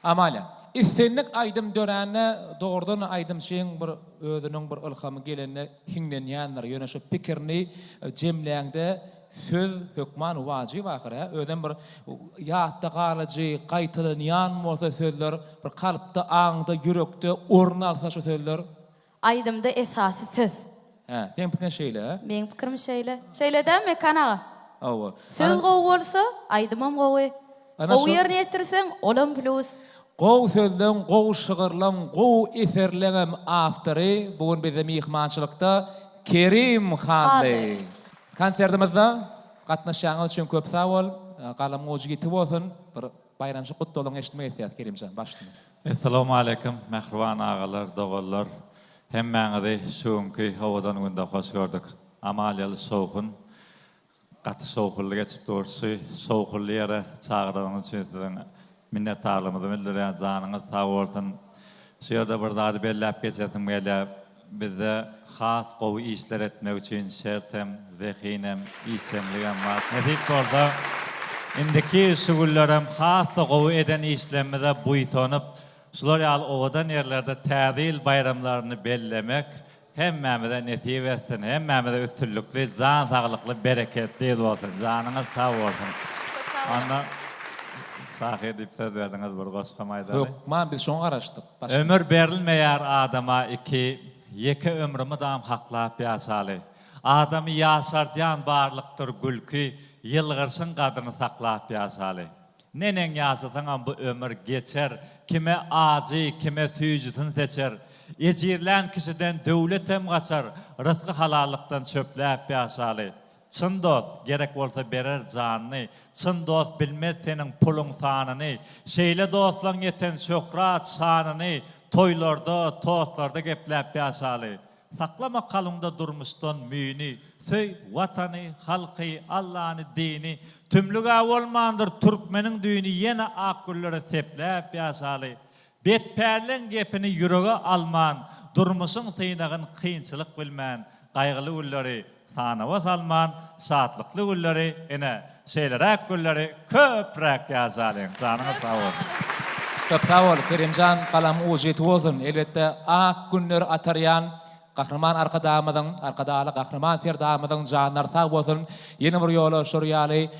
Amalia, islendik aýdym dörände dogrudan aýdymçyň bir özüniň bir ylhamy gelende hiňlenýändir, ýöne şo pikirini jemläňde söz hökman wajyp ahyry hä, özem bir ýatda galyjy, gaýtalanýan bolsa sözler bir kalpda, aňda, ýürekde orun alsa şo sözler. Aýdymda esasy söz. Hä, seň pikiriň şeýle, hä? Meň pikirim şeýle. Şeýle dämi Mekan aga? Hawa. Söz gowy bolsa, aýdymam gowy. Gowy ýerine ýetirseň, olam plýus. Gowy sözleň, gowy şygyrlaň, gowy eserleňem awtory bu gün bizde myhmançylykda Kerim Hanly. Konsertimizde gatnaşýanyňyz üçin köp sag bol. Galamyň ujy ýiti bolsun. Bir baýramçylyk gutlaglaryňy eşitmek isleýäris Kerimjan, baş üstüne. Essalawmaleýkim mähriban agalar, doganlar. Hemmäňizi şu günki owadan günde hoş gördük. Amalyýaly şowhun gaty şowhunly geçip dur. Şu şowhunly ýere çagyranyňyz üçin siziň minnetdarlygymyzy bildirýän. Janyňyz sag bolsun. Şu ýerde bir zady belläp geçesim gelýär. Bizde has gowy işler etmek üçin şert hem, zehin hem, işjeňligem bar. Nesip bolsa, indiki şu günlerem has-da gowy eden işlerimize buýsanyp, şular ýaly owadan ýerlerde Täze ýyl baýramlaryny bellemek. Hemmämize nesip etsin, hemmämize üstünlikli, jan saglykly, bereketli ýyl bolsun. Janyňyz sag bolsun. Onda şahyr diýip söz berdiňiz, bir goşgam aýdaly. Hökman biz şoňa garaşdyk. Başda. Ömür berilmeýär adama iki, ýeke ömri mydam haklap ýaşaly. Adamy ýaşardýan barlykdyr gülki, ýylgyrşyň gadryny saklap ýaşaly. Neneň ýaşasaňam bu ömür geçer, Kime ajy, kime süýjüsin seçer. Ejizlän kişiden döwletem gaçar, Rysgy halallykdan çöpläp ýaşaly. Çyn dost, gerek bolsa berer janyny, Çyn dost bilmez seniň puluň sanyny. Şeýle dostlaň ýeten şöhrat, şanyny, Toýlarda, tostlarda gepläp ýaşaly. Saklama kalyňda durmuşdan müýni, Söý Watany, halky, Allany, dini. Tümlüg-ä bolmandyr türkmeniň düýni Ýene ak güllere sepläp ýaşaly. Betpälleň gepini ýürege alman, Durmuşyň synagyn kynçylyk bilmän, Gaýgyly günleri sanawa salman, Şatlykly günleri, ine, şeýleräk günleri köpräk ýaşalyň. Janyňyz sag bolsun! Köp sag bol, Kerimjan, galamyň ujy ýiti bolsun! Elbetde, ak günleri atarýan Gahryman Arkadagymyzyň, Arkadagly Gahryman Serdarymyzyň janlary sag bolsun! Ýene bir ýola şor ýaly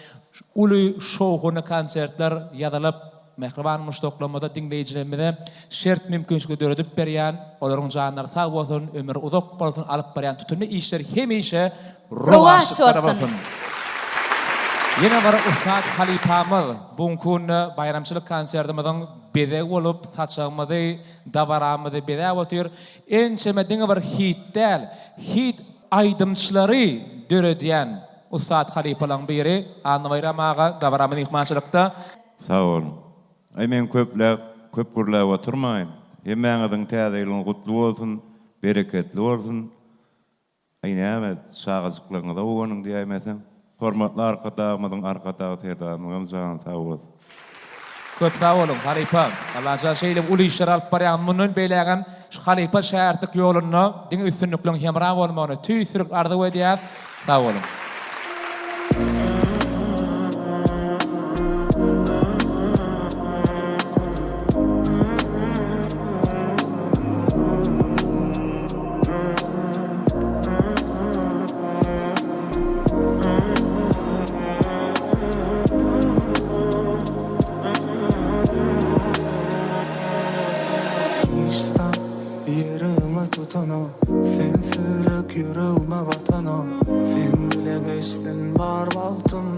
uly şowhunly konsertler ýazylyp, Mähriban muşdaklarymyza, diňleýjilerimize şert mümkinçiligi döredip berýän, olaryň janlary sag bolsun, ömri uzak bolsun, alyp barýan tutumly işleri hemişe rowaçlyklara bolsun! Ýene bir ussat halypamyz bu günki günde baýramçylyk konsertimiziň bezegi bolup, saçagymyzy, dabaramyzy bezäp otyr. Ençeme diňe bir hit däl, hit aýdymçylary döredýän ussat halypalaryň biri Annabaýram aga dabaramyz myhmançylykda. Sag boluň. Aý men köpläp, köp gürläp oturmaýyn. Hemmäňiziň täze ýylyňyz gutly bolsun, bereketli bolsun. Aý näme, çagajyklaryňyza guwanyň diýäýmeseň. Hormatly Arkadagymyzyň, Arkadag Serdarymyzyňam jany sag bolsun. Köp sag boluň, halypa. Allajan şeýle uly işleri alyp barýaňyz. Mundan beýlägem şu halypa şägirtlik ýolunda diňe üstünlikleň hemra bolmagyny tüýs ýürek arzuw edýäs. Sag boluň. Hiç zat ýeriňi tutanok Sensizlik ýüregime batanok Seň bile geçsin bar wagtym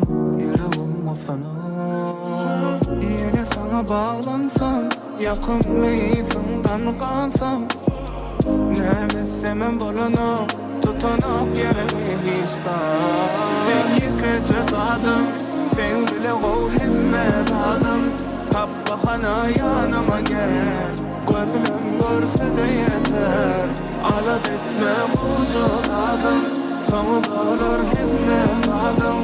Ýüregim gysanok Ýene saňa baglansam Ýakymly ysyňdan gansam Näme etsemem bolanok Tutanok ýeriňi hiç zat Sen ýekeje zadym Seň bile gowy hemme zadym Tap bahana ýanyma gel Gözlem görsede ýeter Alada etme gowja zadyň Soňy bolar hemme zadyň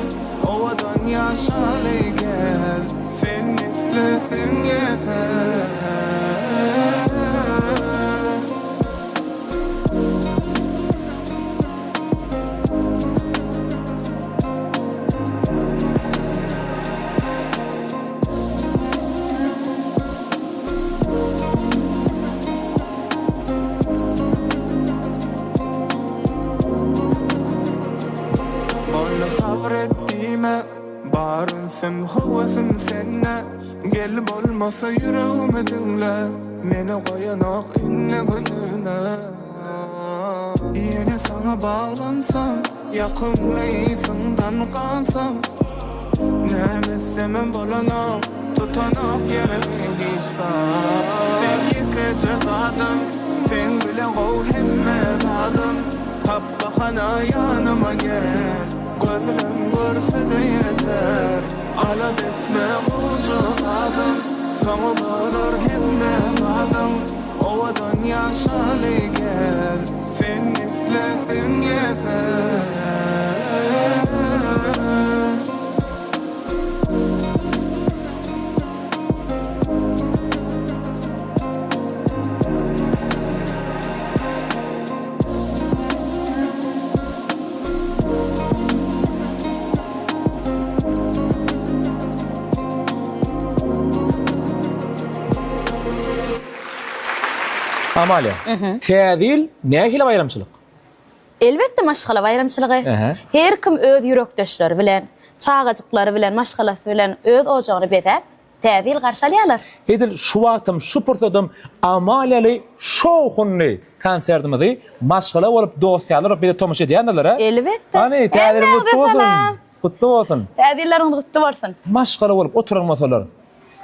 Owadan ýaşaly gel Sen isleseň ýeter. Boldy sabyr et diýme, bar ünsüm höwesim sende. Gel bolmasa ýüregimi diňle, meni goýanok indi günüme. Ýene saňa baglansam, ýakymly ysyňdan gansam, Näme etsemem bolanok, tutanok ýeriňi hiç zat. Sen ýekeje zadym, seň bile gowy hemme zadym, Tap bahana ýanyma gel, gözlem görse-de ýeter. Alada etme gowja zadym, soňy bolar hemme zadyň. Owadan ýaşaly gel, sen isleseň ýeter. Amalia, Täze ýyl nähili baýramçylyk? Elbetde maşgala baýramçylygy. Her kim öz ýürekdeşleri bilen, çagajyklary bilen, maşgalasy bilen öz ojagyny bezäp, Täze ýyl garşy alýarlar. Edil şu wagtam, şu pursadam Amaliýaly şowhunly konsertimizi maşgala bolup, dost-ýarlar bolup bize tomaşa edýändirler, a? Elbetde. Hany, Täze ýylyň gutly bolsun! Gutly bolsun! Täze ýyllaryňyz gutly bolsun! Maşgala bolup oturan bolsalar,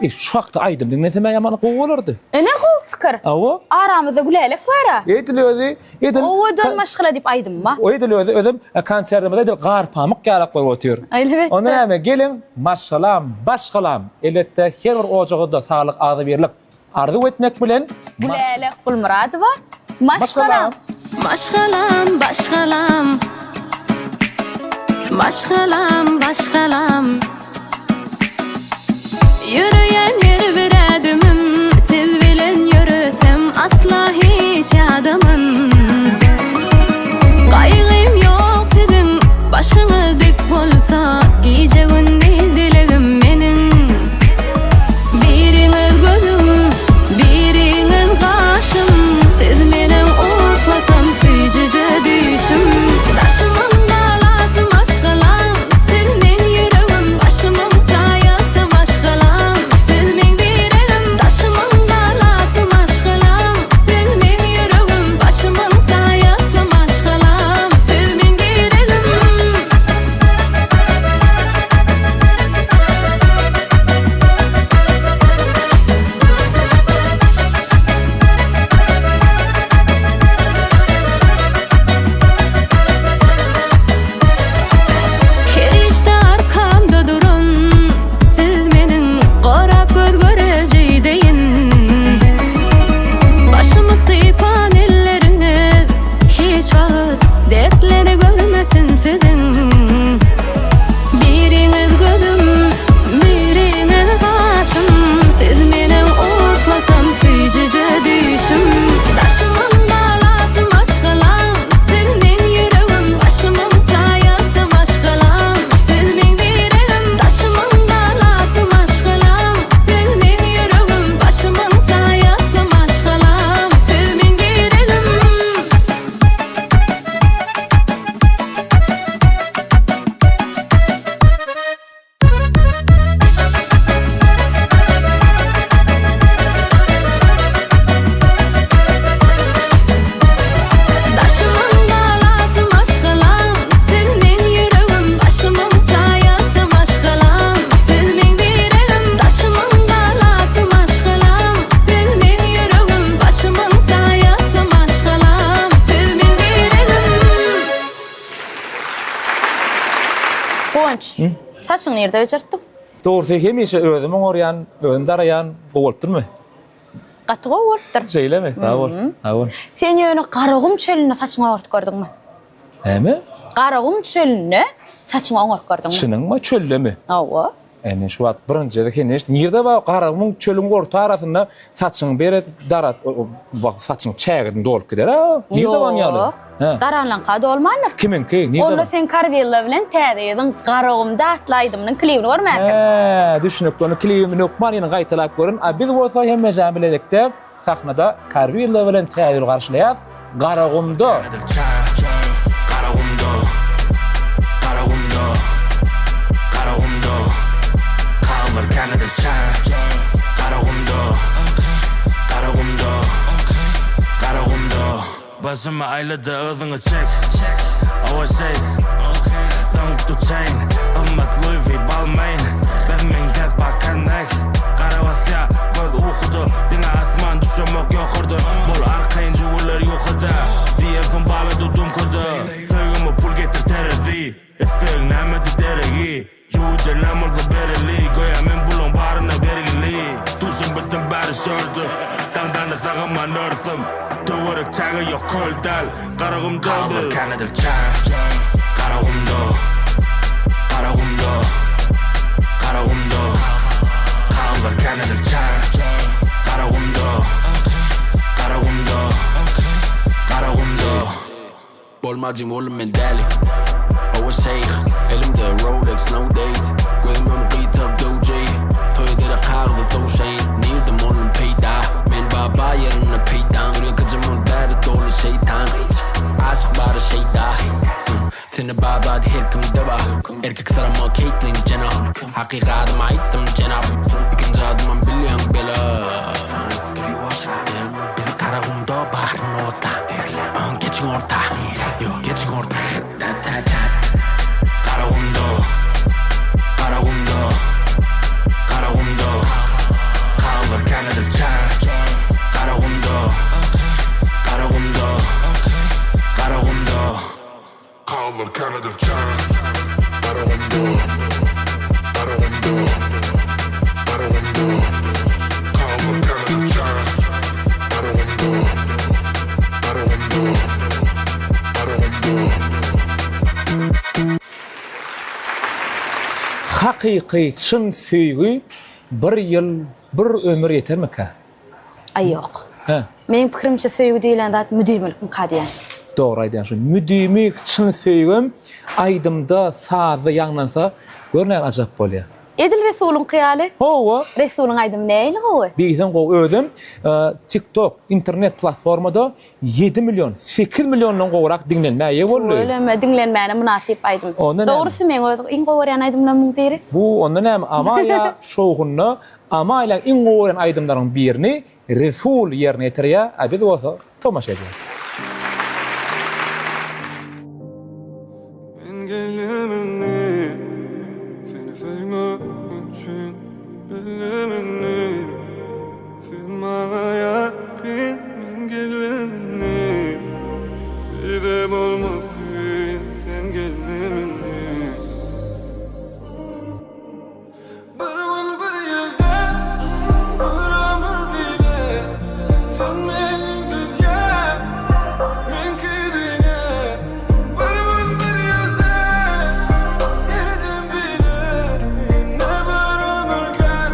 e, şu hakda aýdym diňlesem-ä ýaman gowy bolardy. Ine gowy pikir. Hawa. Aramyzda Gülälek bar-a. Edil özi, edil. Owadan maşgala diýip aýdym bar. Edil özi, özem konsertimizde edil garpamyk ýalak bolup otyr. Elbetde. Onda näme, geliň, maşgalam, başgalam, elbetde, her bir ojaga-da saglyk, agzybirlik arzuw etmek bilen, Gülälek Gulmyradowa, Maşgalam. Maşgalam, başgalam. Maşgalam, başgalam. Ýöreýän her bir ädimim siz bilen ýöresem asla hiç ýadaman. Gaýgym ýok siziň başyňyz dik bolsa gije-gündiz dilegim meniň. Biriňiz gözüm, biriňiz gaşym, Siz meniň uklasam süýjüje düýşüm. Daşymyň galasy maşgalam, Siz meň ýüregim, başymyň saýasy maşgalam, Siz meň diregim. Daşymyň galasy maşgalam, Siz meň ýüregim, başymyň saýasy maşgalam, Siz meň diregim. Perişde arkamda duran siz meniň gorap göz göreji deýin. Başymy sypan elleriňiz hiç wagt dertleri görmesin siziň. Biriňiz gözüm, biriňiz gaşym, Siz meniň uklasam süýjüje düýşüm. Daşymyň galasy maşgalam, Siz meň ýüregim, başymyň saýasy maşgalam, Siz meň diregim. Daşymyň galasy maşgalam, Siz meň ýüregim, başymyň saýasy maşgalam, Siz meň diregim. Daşymyň galasy maşgalam, Siz meň ýüregim, başymyň saýasy maşgalam, Siz meň diregim. Daşymyň galasy maşgalam, Siz meň ýüregim, başymyň saýasy maşgalam, Siz meň diregim. Guwanç, saçyňy nirde bejertdiň? Dogrusy hemişe özüm oňarýan, özüm daraýan, gowy bolupdyrmy? Gaty gowy bolupdyr. Şeýlemi? Sag bol. Sag bol. Sen ýöne Garagum çölünde saçyňy oňartyp gördüňmi? Näme? Garagum çölünde saçyňy oňaryp gördüňmi? Çynyňmy? Çöldemi? Hawa. E men şu wagt birinji gezek senden eşitdim. Nirde bar Garagumuň çölüň orta arasynda saçyňy bere darat bak saçyň çägeden dolup gider a. Nirde bar ýaly? Ýok. Daranlaňka dolmandyr. Kimiňki? Nirde? Onda sen Karwilla bilen Täze ýylyň Garagumda atly aýdymynyň klibini görmänsiň. Hä, düşünikli. Ony klibini hökman ýene gaýtalap görün. A biz bolsa hemmejan bilelikde Sahnada Karwilla bilen Täze ýyly garşylaýas Garagumda. Garagumda Garagumda Garagumda Kagyzlar kän edil çäge Garagumda Garagumda Garagumda Başymy aýlady yzyňy çek Owa şeýh Daňyp dur chain Gymmat Louis V Balmain Biz meňzäs bakan next Gara basýa göz ukuda Diňe asman düşemok ýokarda Bol arkaýyn jüwüler ýukada Diýensoň balady dumkada Söýgüme pul getir terezi Islegiň nämedi deregi Jüwüden näme bolsa bereli Göýä men bulaň baryna bergili Duşenbeden bäri şördi Daňdany sagaman örsem Töwerek çäge ýok köl däl Garagumda biz Kagyzlar kän edil çäge Garagumda Garagumda Garagumda Kagyzlar kän edil çäge Garagumda Garagumda Garagumda Bolmajyň oglum men däli Hawa şeýh Elimde Rolex no date Gözüm öňi gyýtak döwjeý Toý edere kagyzy sowşaýyn Nirde mollum peýda Men baba ýerinde peýdaň Ýürek ol bäri doly şeýtan Aşyk bary şeýda. Gitling jenap Hakyky adymy aýtdym jenap Ikinji adymam bilýäň bela Biz Garagumda bar nota Geçiň orta Ýok geçiň orta Garagumda Garagumda Garagumda Kagyzlar känedir çäge Garagumda Garagumda Garagumda Kagyzlar känedir çäge Garagumda Garagumda Garagumda Kagyzlar känedir çäge Garagumda Garagumda Garagumda. Hakyky çyn söýgi bir ýyl bir ömür ýetermikä? Aý ýok. Hä. Meň pikirimçe söýgi diýlen zat müdimilikmika diýýän. Dogry aýdýaň şu müdimi çyn söýgem aýdymda sazda ýaňlansa gör näme ajap bolýa. Edil Resulyňky ýaly. Hawa. Resulyň aýdymy nähili gowy. Diýseň gowy özem tiktok internet platformada ýedi million sekiz milliondan gowrak diňlenmä eýe boldy. Tüweleme diňlenmäne mynasyp aýdym. Onda näme? Dogrusy meň öz iň gowy görýän aýdymlarymyň biri. Bu onda näme Amaýa şowhunda Amaýlaň iň gowy görýän aýdymlaryň birini Resul ýerine ýetirýär, a biz bolsa tomaşa edýäris. Men geldim indi seni söýmek üçin Bildim indi sen maňa ýakyn Men geldim indi bize bolmaz kyn Sen geldim indi. Bir gün bir ýylda bir ömür bile Sen meniň dünýäm, meňki dünýä Bir gün bir ýylda her dem bile Ne bir ömür kän.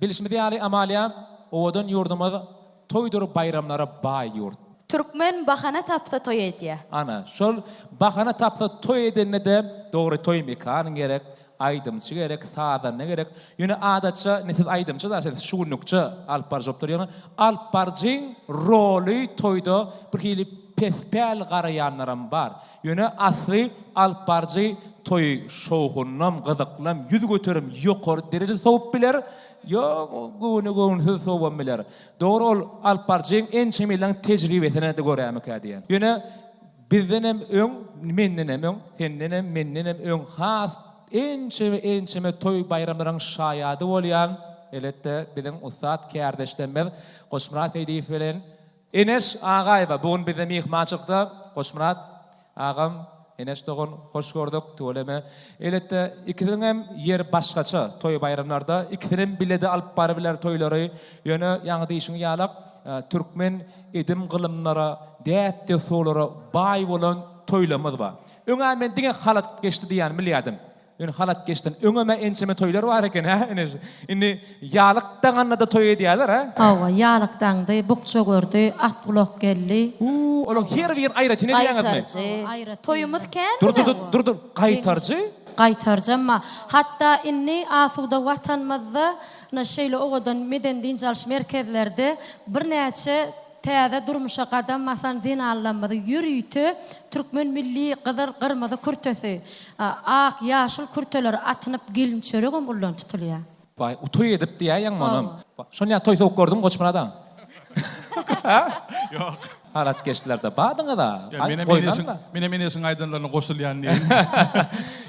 Bilşimiz ýaly Amalia owadan ýurdumyz toýdur baýramlara baý ýurt. Türkmen bahana tapsa toý edýä. Ana, şol bahana tapsa toý edende-de dogry toý mekany gerek, aýdymçy gerek, sazanda gerek. Ýöne adatça indi siz aýdymçy da siz şu günlükçe alyp baryjy bolup durýaňyz. Alyp baryjyň roly toýda bir hili pespäl garaýanlaram bar. Ýöne asly alyp baryjy toýy şowhunlam, gyzyklam, 100% ýokary derejede sowup biler, ýok göwne göwünsiz sowubam biler. Dogry ol alyp baryjyň ençeme ýyllaň tejribesine-de görämikä diýen. Ýöne bizdenem öň, mendenem öň, sendenem, mendenem öň has ençeme ençeme toý baýramlaryň şaýady bolýan, elbetde biziň ussat kärdeşlerimiz Goçmyrat Seýdiýew bilen Eneş Agaýewa bu gün bizde myhmançylykda. Goçmyrat agam, Eneş dogan hoş gördük, tüweleme. Elbetde ikisiniňem ýeri başgaça toý-baýramlarda. Ikisinem bile-de alyp barybiler toýlary. Ýöne ýaňy diýşiň ýalak türkmen edim-gylymlara, däp-dessurlara baý bolan toýlarymyz bar. Öň-ä men diňe halat geçdi diýýäni bilýärdim. Ýöne halat geçden öňem-ä ençeme toýlar bar eken, hä, ene? Indi ýalyk daňanda-da toý edýärler, hä? Hawa, ýalyk daňdy, bukja gördi, atgulak geldi. Huu, olaň her birini aýratyn edýäňizmi? Gaýtarjy. Toýumyz kän Dur, dur, dur, dur, dur, gaýtarjy? Gaýtarjam bar. Hatda indi asuda Watanymyzda, ynha, şeýle owadan medeni-dynç alyş merkezlerde birnäçe Täze durmuşa gadam basan zenanlarymyzy ýörite türkmen milli gyzyl, gyrmyzy kürtesi, ak, ýaşyl kürteleri atynyp gelin çöregem ullan tutulýar. Baý, toý edip diýäýeňmi onam? Şony ýa toý sowuk gördüňmi Goçmyrat aga? Ýok. Halat geçdilerde badyňyza. Ýa menem Eneşiň, menem Eneşiň aýdanlaryna goşulýan diýeýin.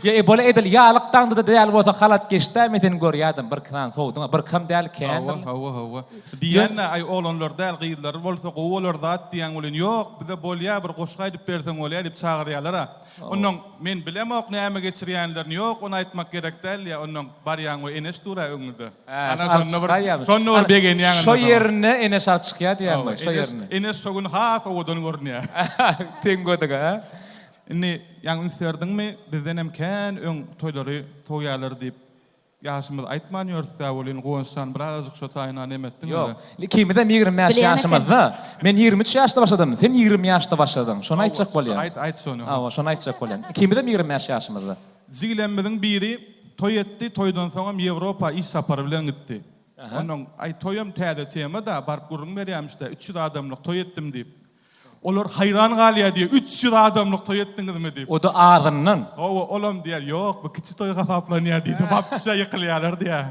Ýa e bole edil ýalyk daňdyda däl bolsa halat geçdä men seni görýädim bir iki sany sowduňa bir ikam däl kändir. Hawa, hawa, hawa. Diýýän-dä, aý oglanlar däl gyzlar bolsa gowy bolar zat diýýäň welin ýok bize bolýa bir goşgy aýdyp berseň bolýa diýip çagyrýalar-a. Onnoň men bilemok näme geçirýänlerini ýok ony aýtmak gerek däl diýýä onnoň barýaň we Eneş dur-a öňüňde. Hä, Ana alyp şonda bir çykaýýamy? şonda bir begenýäň Şo indi soň. ýerinde Eneş alyp çykýa diýýäňmi? Hawa, Şo Eneş ýerinde. Eneş şo gün has owadan görünýär. Teň gödüge, hä? Indi ýaňy üns berdiňmi bizdenem kän öň toýlary towýarlar diýip Ýaşymyzy aýtman ýörüs-dä welin, Guwançjan birazajyk şo taýyna neme etdiň Ýok. özi. Ikimizem 25 Bilýän eken. ýaşymyzda. Men 23 ýaşda başladym, sen 20 ýaşda başladyň. Şony Hawa, aýtjak bolýan. aýt, aýt şony. Hawa, şony aýtjak bolýan. Ikimizem 25 ýaşymyzda. Jigilemmiziň biri toý etdi, toýdan soňam Ýewropa iş sapary bilen gitdi. Onnoň, aý, toýam täze tema-da, baryp gürrüň berýämiş-dä, 300 adamlyk toý etdim diýip. Olar haýran galýar diýýär, 300 adamlyk toý etdiňizmi diýip. O-da azyndan. Hawa, olam diýýär, ýok, bu kiçi toý hasaplanýar diýdi. Wapşe ýykylýarlar diýýär.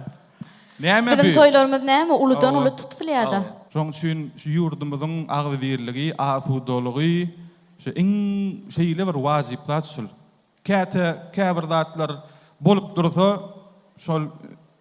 Näme Biziň bi? toýlarymyz näme, uludan-uly Hawa. tutulýar-da. Şoň üçin şu ýurdumyzyň agzybirligi, asudalygy şu iň şeýle bir wajyp zat şul. Käte käbir zatlar bolup dursa, şol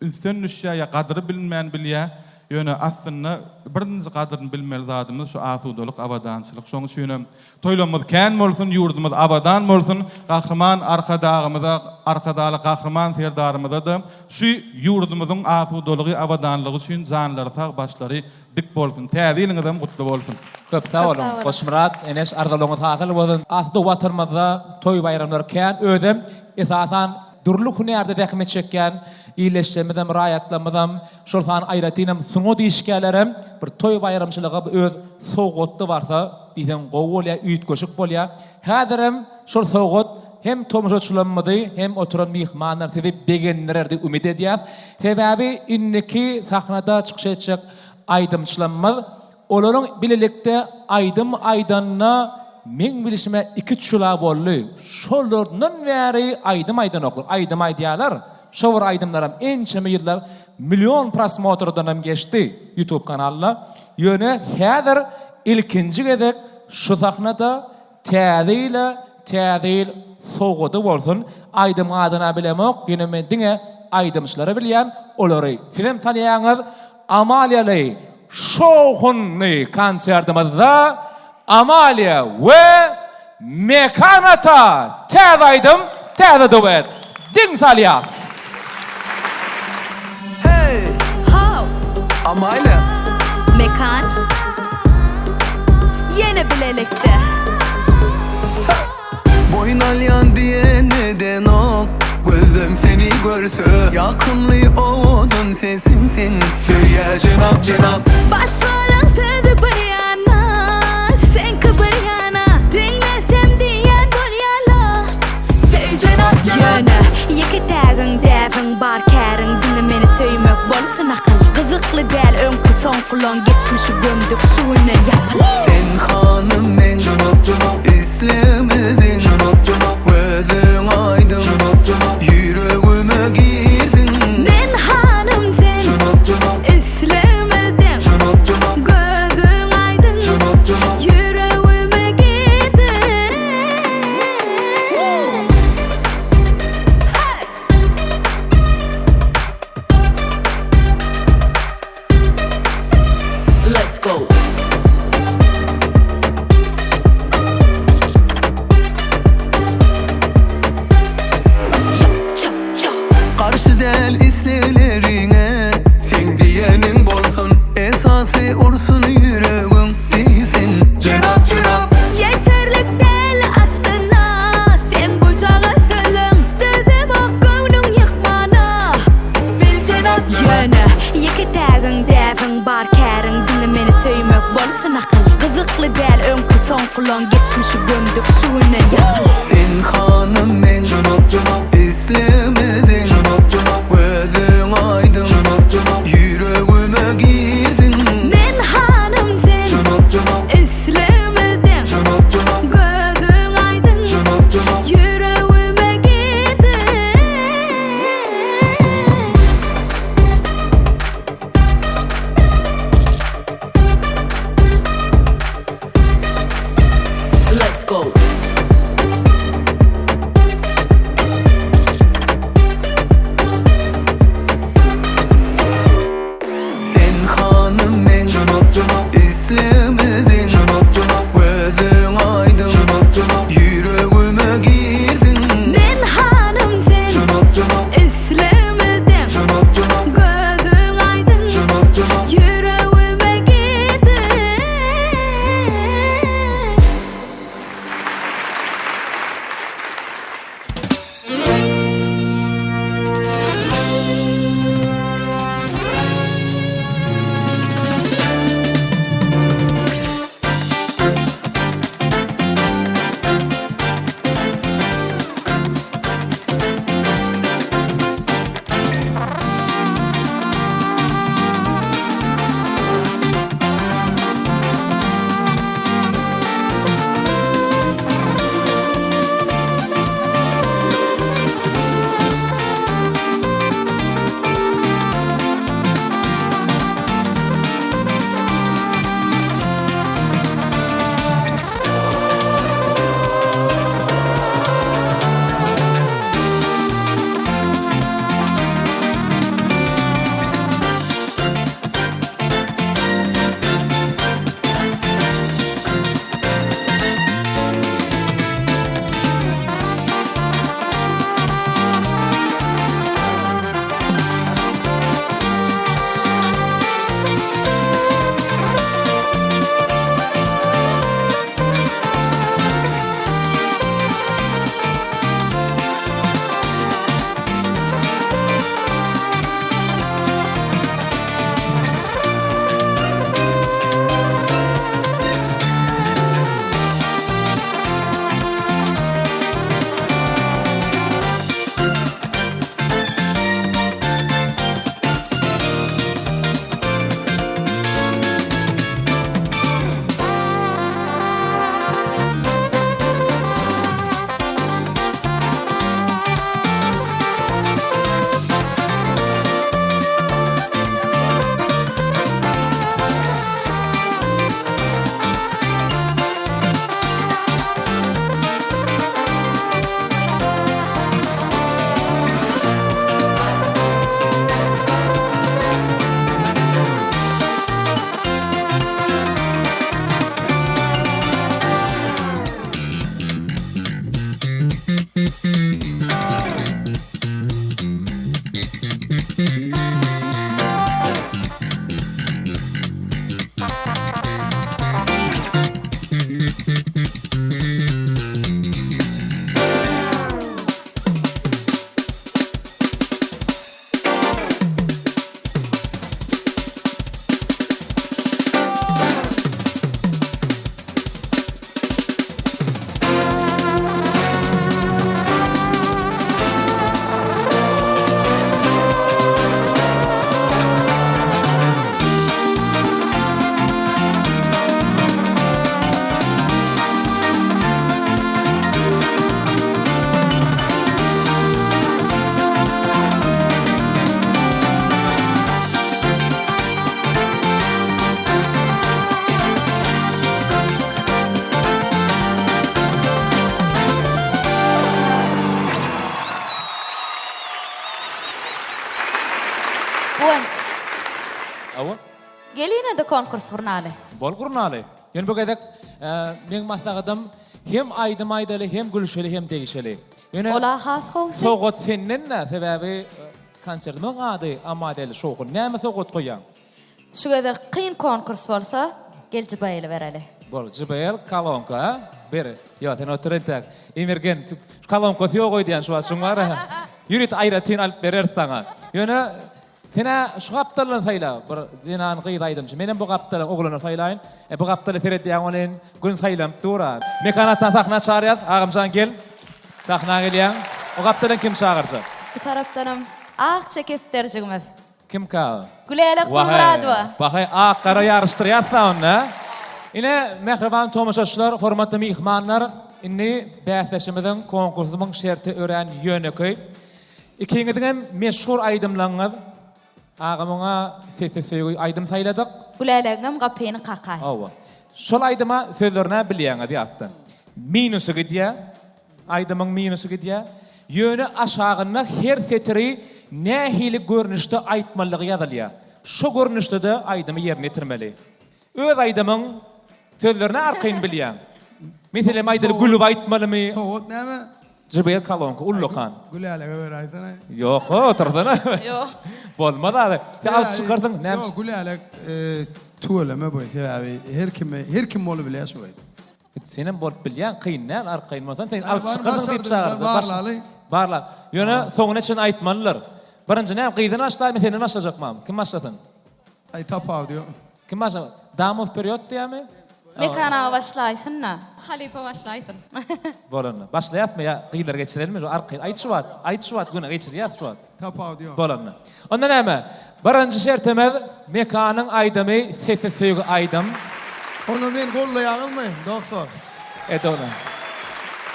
ünsden düşýär ýa gadyry bilinmän bilýär. Ýöne aslynda birinji gadyryny bilmeli zadymyz şu asudalyk, abadançylyk. Şonuň üçinem toýlarymyz kän bolsun, ýurdumyz abadan bolsun. Gahryman Arkadagymyza, Arkadagly Gahryman Serdarymyza-da şu ýurdumyzyň asudalygy, abadanlygy üçin janlary sag, başlary Dik bolsun. Täze ýylyňyzam gutly bolsun. Köp sag boluň Goçmyrat Eneş arzuwlaryňyz hasyl bolsun. Asuda Watanymyzda toý baýramlary kän özem esasan dürli hünärde zähmet çekýän ildeşlerimizem raýatlarymyzam şol san aýratynam sungat işgärlerem bir toý baýramçylyga öz sowgatly barsa diýseň gowy bolýar üýtgeşik bolýar häzirem şol sowgat hem tomaşaçylarymyzy hem oturan myhmanlar sizi begendirer diýip umyt edýäs. Sebäbi indiki sahnada çykyş etjek aýdymçylarymyz olaryň bilelikde aýdym aýdanyna meň bilşime iki-üç ýyl-a boldy. Şolardan bäri aýdym aýdanoklar. Aýdym aýdýarlar. Şo bir aýdymlaram ençeme ýyllar million prosmotrdanam geçdi YouTube kanalynda. Ýöne häzir ilkinji gezek şu sahnada Täze ýyla täze ýyl sowgady bolsun. Aýdymyň adyna bilemok, ýöne men diňe aýdymçylary bilýän, olary sizem tanýaňyz. Amaliýaly şowhunly konsertimizde Amaliýa we Mekan ata täze aýdym, täze duet. Diň salýas. Hey! How! Amalia! Mekan! Ýene bilelikde! Boýun alýan diýen edenok Gözlem seni. görse Ýakymly owadan sesiň seň Söýýä jenap jenap. Başgalaň sözi bir ýana, seňki bir ýana Diňlesem diýýän bolýala Söý jenap jenap. Ýöne ýeke tägiň däbiň bar käriň diňe meni söýmek bolsun akyl Gyzykly däl öňki soňkulaň geçmişi gömdük şu günden ýapyl. Sen hanym meň islegimdiň Gözüň aýdyň ýüregime girdiň. Men hanym sen islegimdiň Gözüň aýdyň ýüregime girdiň. Let's go. Garşy däl islegleriňe Seň diýeniň bolsun Esasy ursun ýüregiň diýsin Jenap jenap. Ýeterlik däl aslynda Seň bujaga sözüň Dözemok göwnüň ýykmana Bil jenap jenap. Ýöne ýeke tägiň däbiň bar käriň diňe meni söýmek bolsun akyl Gyzykly däl öňki soňkulaň geçmişi gömdük şu günden ýapyl. Sen hanym meň islemediň Gözüň aýdyň ýüregime girdiň. Men hanym sen islemediň Gözüň aýdyň ýüregime girdiň. Let's go. Hawa. Gel ýene-de konkurs gurnaly. Bol gurnaly. Ýöne bu gezek meň maslahatym hem aýdym aýdaly, hem gülşeli, hem degişeli. Ýöne Ol-a has gowusy. Sowgat senden-dä, sebäbi konsertimiziň ady Amadeli şowhun. Näme sowgat goýýaň? Şu gezek kyn konkurs bolsa, gel JBL bereli. Bol, JBL kolonka, a? Ber. Ýok, sen otur entäk. Emergent, şu kolonkasy ýok öýdýän şu wagt şuň bar. Ýörite aýratyn alyp bereris saňa. Ýöne sen-ä şu gapdaldan saýla, bir zenan gyz aýdymçy. Menem bu gapdalan oglany saýlaýyn. E, bu gapdala seredýäň welin, gün saýlanyp dur-a. Mekan atany sahna çagyrýas. Agamjan gel. Sahna gelýäň. O gapdalan kim çagyrjak? Bu tarapdanam akja kepderjigimiz. Kimka? Gülälek Gulmyradowa. Waheý, ak-gara ýaryşdyrýas-da onda. Ine, mähriban tomaşaçylar, hormatly myhmanlar, indi bäsleşigimiziň, konkursymyň şerti örän ýönekeý. Ikiňiziňem meşhur aýdymlaryňyz, agamyňa Sessiz söýgi aýdym saýladyk. Gülälegiňem gapyny kakaý. Hawa. Şol aýdyma sözlerini-ä bilýäňiz ýatdan. Minusy gidýär. Aýdymyň minusy gidýär. Ýöne aşagynda her setiri nähili görnüşde aýtmalydygy ýazylýar. Şo görnüşde-de aýdymy ýerine ýetirmeli. Öz aýdymyň sözlerini arkaýyn bilýäň. Meselem aýdaly gülüp aýtmalymy? Sowgat näme? JBL kolonka ullakan. Gülälege beräýsene. Ýok, otursana. Ýok. Bolmaz aly. Sen alyp çykarsyň, näme? Ýok, Gülälek tüweleme bu. Sebäbi her kime, her kim bolubilýär şu aýdym. Senem bolup bilýäň, kyn däl, arkaýyn bolsaň, sen alyp çykarsyň diýip çagyrdy. Barlaly. Barla. Ýöne soňuna çenli aýtmalydyr. Birinji näme, gyzdan başlaýmy, senden başlajakmam? Kim başlasyn? Aý tapawudy ýok. Kim başla? Dama wperýod diýýämi? Mekan aga başlaýsyn-da. Halypa başlaýsyn. Bolanda. Başlaýasmy ýa gyzlary geçirelimi? Arkaýyn aýt şu wagt, aýt şu wagt, göni geçirýäs şu wagt. Tapawudy ýok. Bolanda. Onda näme? Birinji şertimiz Mekanyň aýdymy Sessiz söýgi aýdym. Onda meni gollaýaňyzmy dostlar? Et ony.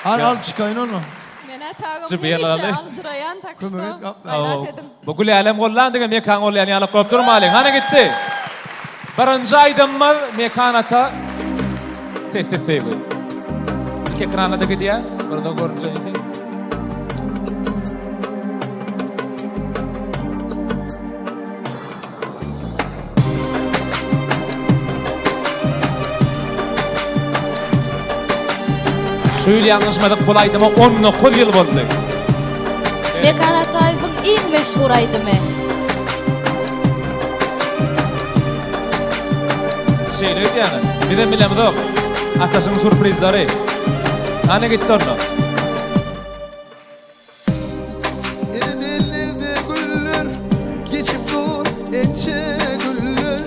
Hany alyp çykaýyn ony. Menä tagam hemişe aljyraýan tak şto gaýrat ediň. Bu Gülälem gollan diňe Mekan golýan ýalak bolup durmalyň. Hany gitdi. Birinji aýdymymyz Mekan ata Sessiz söýgi. Iki ekranda-da gidýär. Burada görünjek. Şu ýyl ýalňyşmasak bul aýdyma 19 ýyl boldy. Mekan Ataýewiň iň meşhur aýdymy. Şeýle öýdýäňiz. Bizem bilemizok. Ataşyň sürprizleri. Hany gitdi onda. Erdellerde güller Geçip dur ençe güller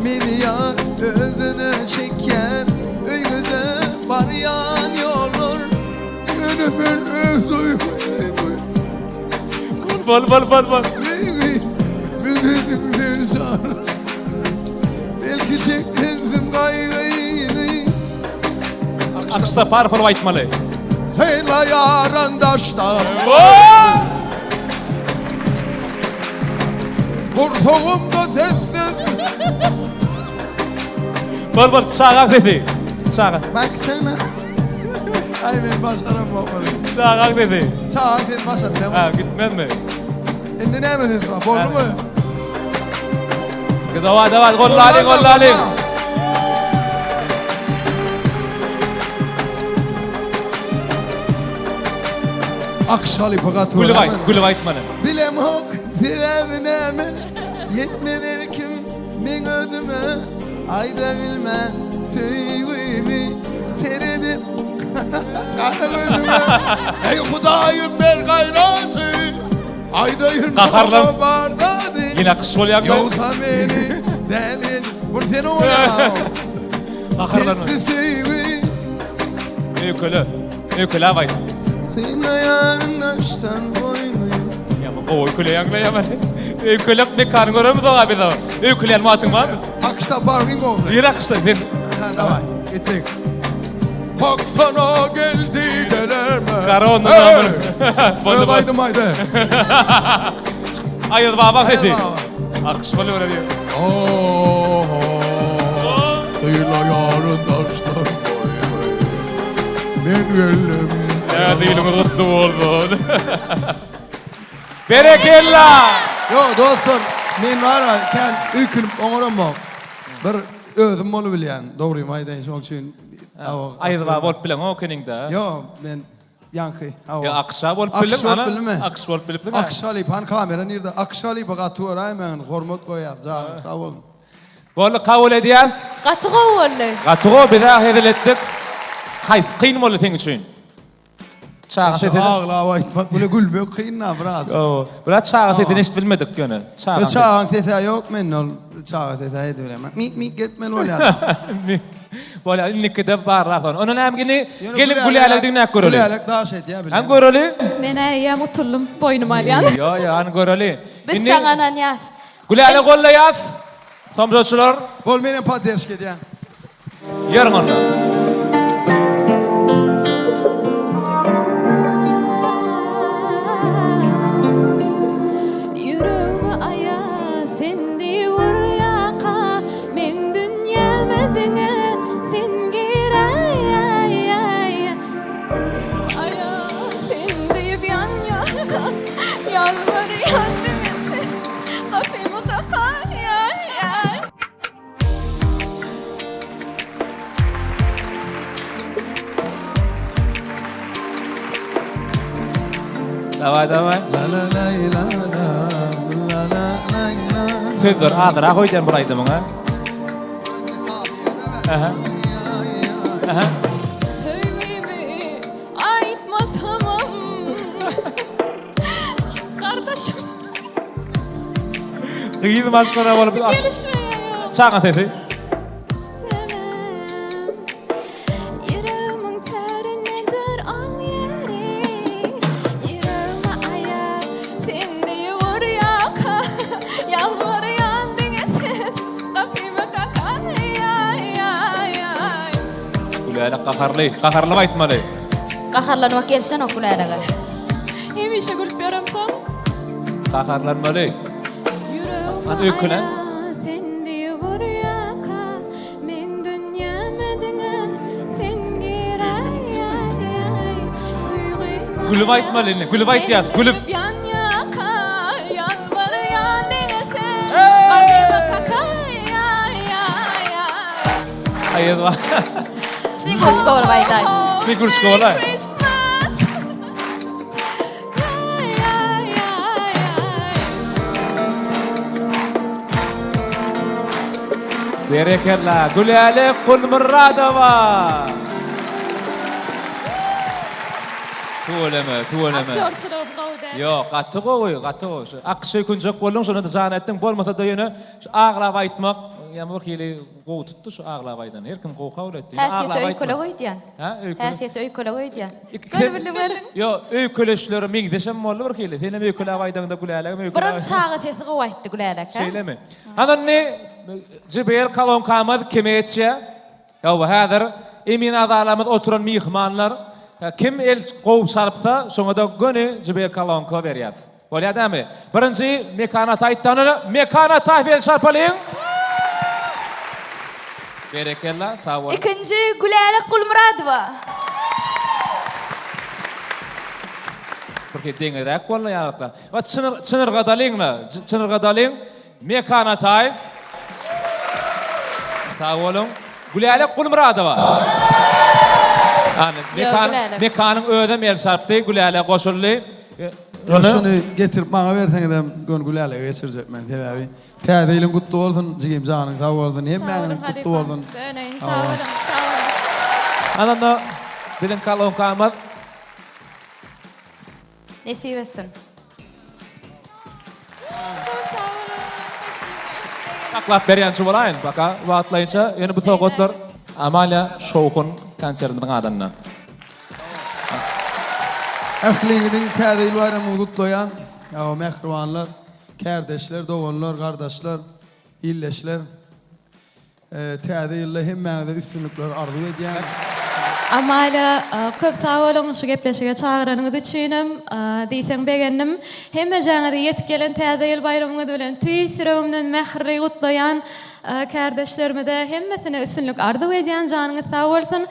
Meni ýar özüne çekýär Öýňüze barýan ýollar Ýöne men öz duýgymy Bol bol bol bol. Söýgi bilmedim sen şan Belki çekmezdim gaýgyny Akyş Saparow bolup aýtmaly. Synlaýaryn daşdan Gursagymda sessiz Bol bol çaga sesi. Çaga. Baksana. Aý men başaramok ony. Çaga sesi. Çaga sesi başardyram. Ha gitmezmi? Indi näme ses bar? Boldumy? Daway daway gollalyň gollalyň. Akyş halypa gaty Gülüp aýt, gülüp aýtmaly. Bilemok sebäbi näme Ýetmez erkim meň özüme Aýda bilmän söýgimi Seredip gara gözüme Eý Hudaýym ber gaýraty Aýdaýyn Gaharlan. saňa bar zady Ýene akyş bolýarmy? Ýogsa meni däli edip Bir sen oňa Gaharlanma. Sessiz söýgi Öýkele. Öýkeläp aýt. Synlaýaryn daşdan boýuňy. Ýa bu gowy öýkeleýäň men. Öýkelek mekany göremizok-a biz. Öýkeleýän wagtyň barmy? Akyş taparyn gowsy. Ýene akyşda sen. Ha, daway. Gitdik. Baksana geldi gelerme. Gara ondan da bir. Öz aýdym aýdy. Aýaz baba sesi. Aýaz baba. Akyş bolýar öyle diýip. Oho. Sylaýaryn daşdan boýuňy. Men geldim. Täze ýylyňyz gutly bolsun. Berekella! Ýok, dostlar. Men bar-a kän öýkünip oňaramok. Bir özüm bolubilýän, dogrymy aýdaýyn, şoň üçin Aýyzba bolup bileňok ekeniň-dä. Ýok, men ýaňky, hawa. Ýa Akyşa bolup bildiň, ana. Akyş bolup bilipsiň-ä. Akyş halypa, hany kamera nirde? Akyş halypa gaty göräýmäň, hormat goýýas, janyňyz sag bolsun. Boldy, kabul edýän. Gaty gowy boldy. Gaty gowy, biz-ä hezil etdik. Haýsy kyn boldy seň üçin? Çaga sesini. Aglap aýtmak bile gülmek kyn-da biraz. Hawa. Biraz çaga sesini eşidip bilmedik ýöne. Çaga. Çagaň sesi-ä ýok mende ol çaga sesi-ä edibilemok. Mik mik etmeli bolýar. Bolýar indikide barlar soň. Onda näme indi gelin Gülälegi diňläp göreli. Gülälek daş edýär bilýän. Hany göreli. Men-ä eýýäm utuldym, boýnuma alýan. Ýo ýo hany göreli. Biz saňa ynanýas. Gülälegi gollaýas. Tomzaçylar. Bol menem podderşka edýän. Ýörüň onda. Ýüregimi aýa sen diý urýaka Meň dünýäme diňe sen giräý Aýa sen diýip ýanýaka Ýalbarýan diňe sen gapymy kakaý Daway daway. Sözler azyrak öýdýän bu aýdymyň a. Aha. Aha. Söýgimi aýtmasamam Gardaşym. Gyz maşgala bolup. Gelişmeýär. Çaga sesi. Ýüregimiň töründedir oň ýeri Ýüregime aýak sen diýip urýarka Ýalbarýan diňe sen gapymy kakaý Gülälek gaharly, gaharlyp aýtmaly. Gaharlanmak gelişenok Gülälege. Hemişe gülüp ýöremsoň. Gaharlanmaly. Ýüregime Öýkelen. aýak sen diýip urýarka Meň dünýäme diňe sen gir-aý-aý-aý Söýgim Gülüp aýtmaly indi, gülüp aýtýas, gülüp. Ýanýaka, ýalbarýan diňe sen Gapymy kakaý-aý-aý Aýaz bar. Snegurçka bolup aýdaý. Snegurçka bolaý. Merry Christmas Berekella Gülälek Gulmyradowa. Tüweleme, tüweleme. Aktýorçylygym gowy däl. Ýok, gaty gowy, gaty gowy. Şu akyş öýkünjek bolduň, şonda-da jan etdiň. Bolmasa-da ýöne şu aglap aýtmak, ýa bir hili Gowy tutdy şu aglap aýdan. Her kim gowy kabul etdi. Häsiýeti öýkelek öýdýän. Hä, öýkelek. Häsiýeti öýkelek öýdýän. Görübildim welin. Ýok, öýkeleşleri meňzeşem boldy bir hili. Senem öýkeläp aýdaňda Gülälegem öýkeläp. Biram çaga sesi gowy aýtdy Gülälek, hä? Şeýlemi? Hany indi JBL kolonkamyz kime geçýär? Hawa, häzir emin agzalarymyz oturan myhmanlar kim el gowy çalypsa, şoňa-da göni JBL kolonka berýäs. Bolýa dämi? Birinji Mekan ata aýtdy ony. Mekan Ataýew el çarpalyň. Berekella, sag boluň. Ikinji Gülälek Gulmyradowa. Birki deňiräk boldy ýalaklar. Wa çynyr çynyrgadalyň-la. Çynyrgadalyň. Mekan Ataýew. Sag boluň. Gülälek Gulmyradowa. Hany, Mekan Mekanyň özem el çarpdy, Gülälek goşuldy. Ýok şuny getirip maňa berseňizem göni Gülälege geçirjek men sebäbi Täze ýylyň gutly bolsun jigim janyň sag bolsun hemmäňiziň gutly bolsun. Döneýin sag boluň sag boluň. Hany onda biziň kolonkamyz. Nesip etsin. Saklap berýänçi bolaýyn paka wagtlaýynça ýöne bu sowgatlar Amalia Şowhun konsertimiziň adyndan. Ähliňiziň Täze ýyl baýramyňyzy gutlaýan, ýa mähribanlar, kärdeşler, doganlar, gardaşlar, ildeşler. Täze ýylda hemmäňize üstünlikler arzuw edýän. Amalia köp sag boluň şu gepleşige çagyranyňyz üçinem diýseň begendim. Hemmejäňizi ýetip gelen täze ýyl baýramyňyz bilen tüýs ýüregimden mähirli gutlaýan. Kärdeşlerimize hemmesine üstünlik arzuw edýän janyňyz sag bolsun.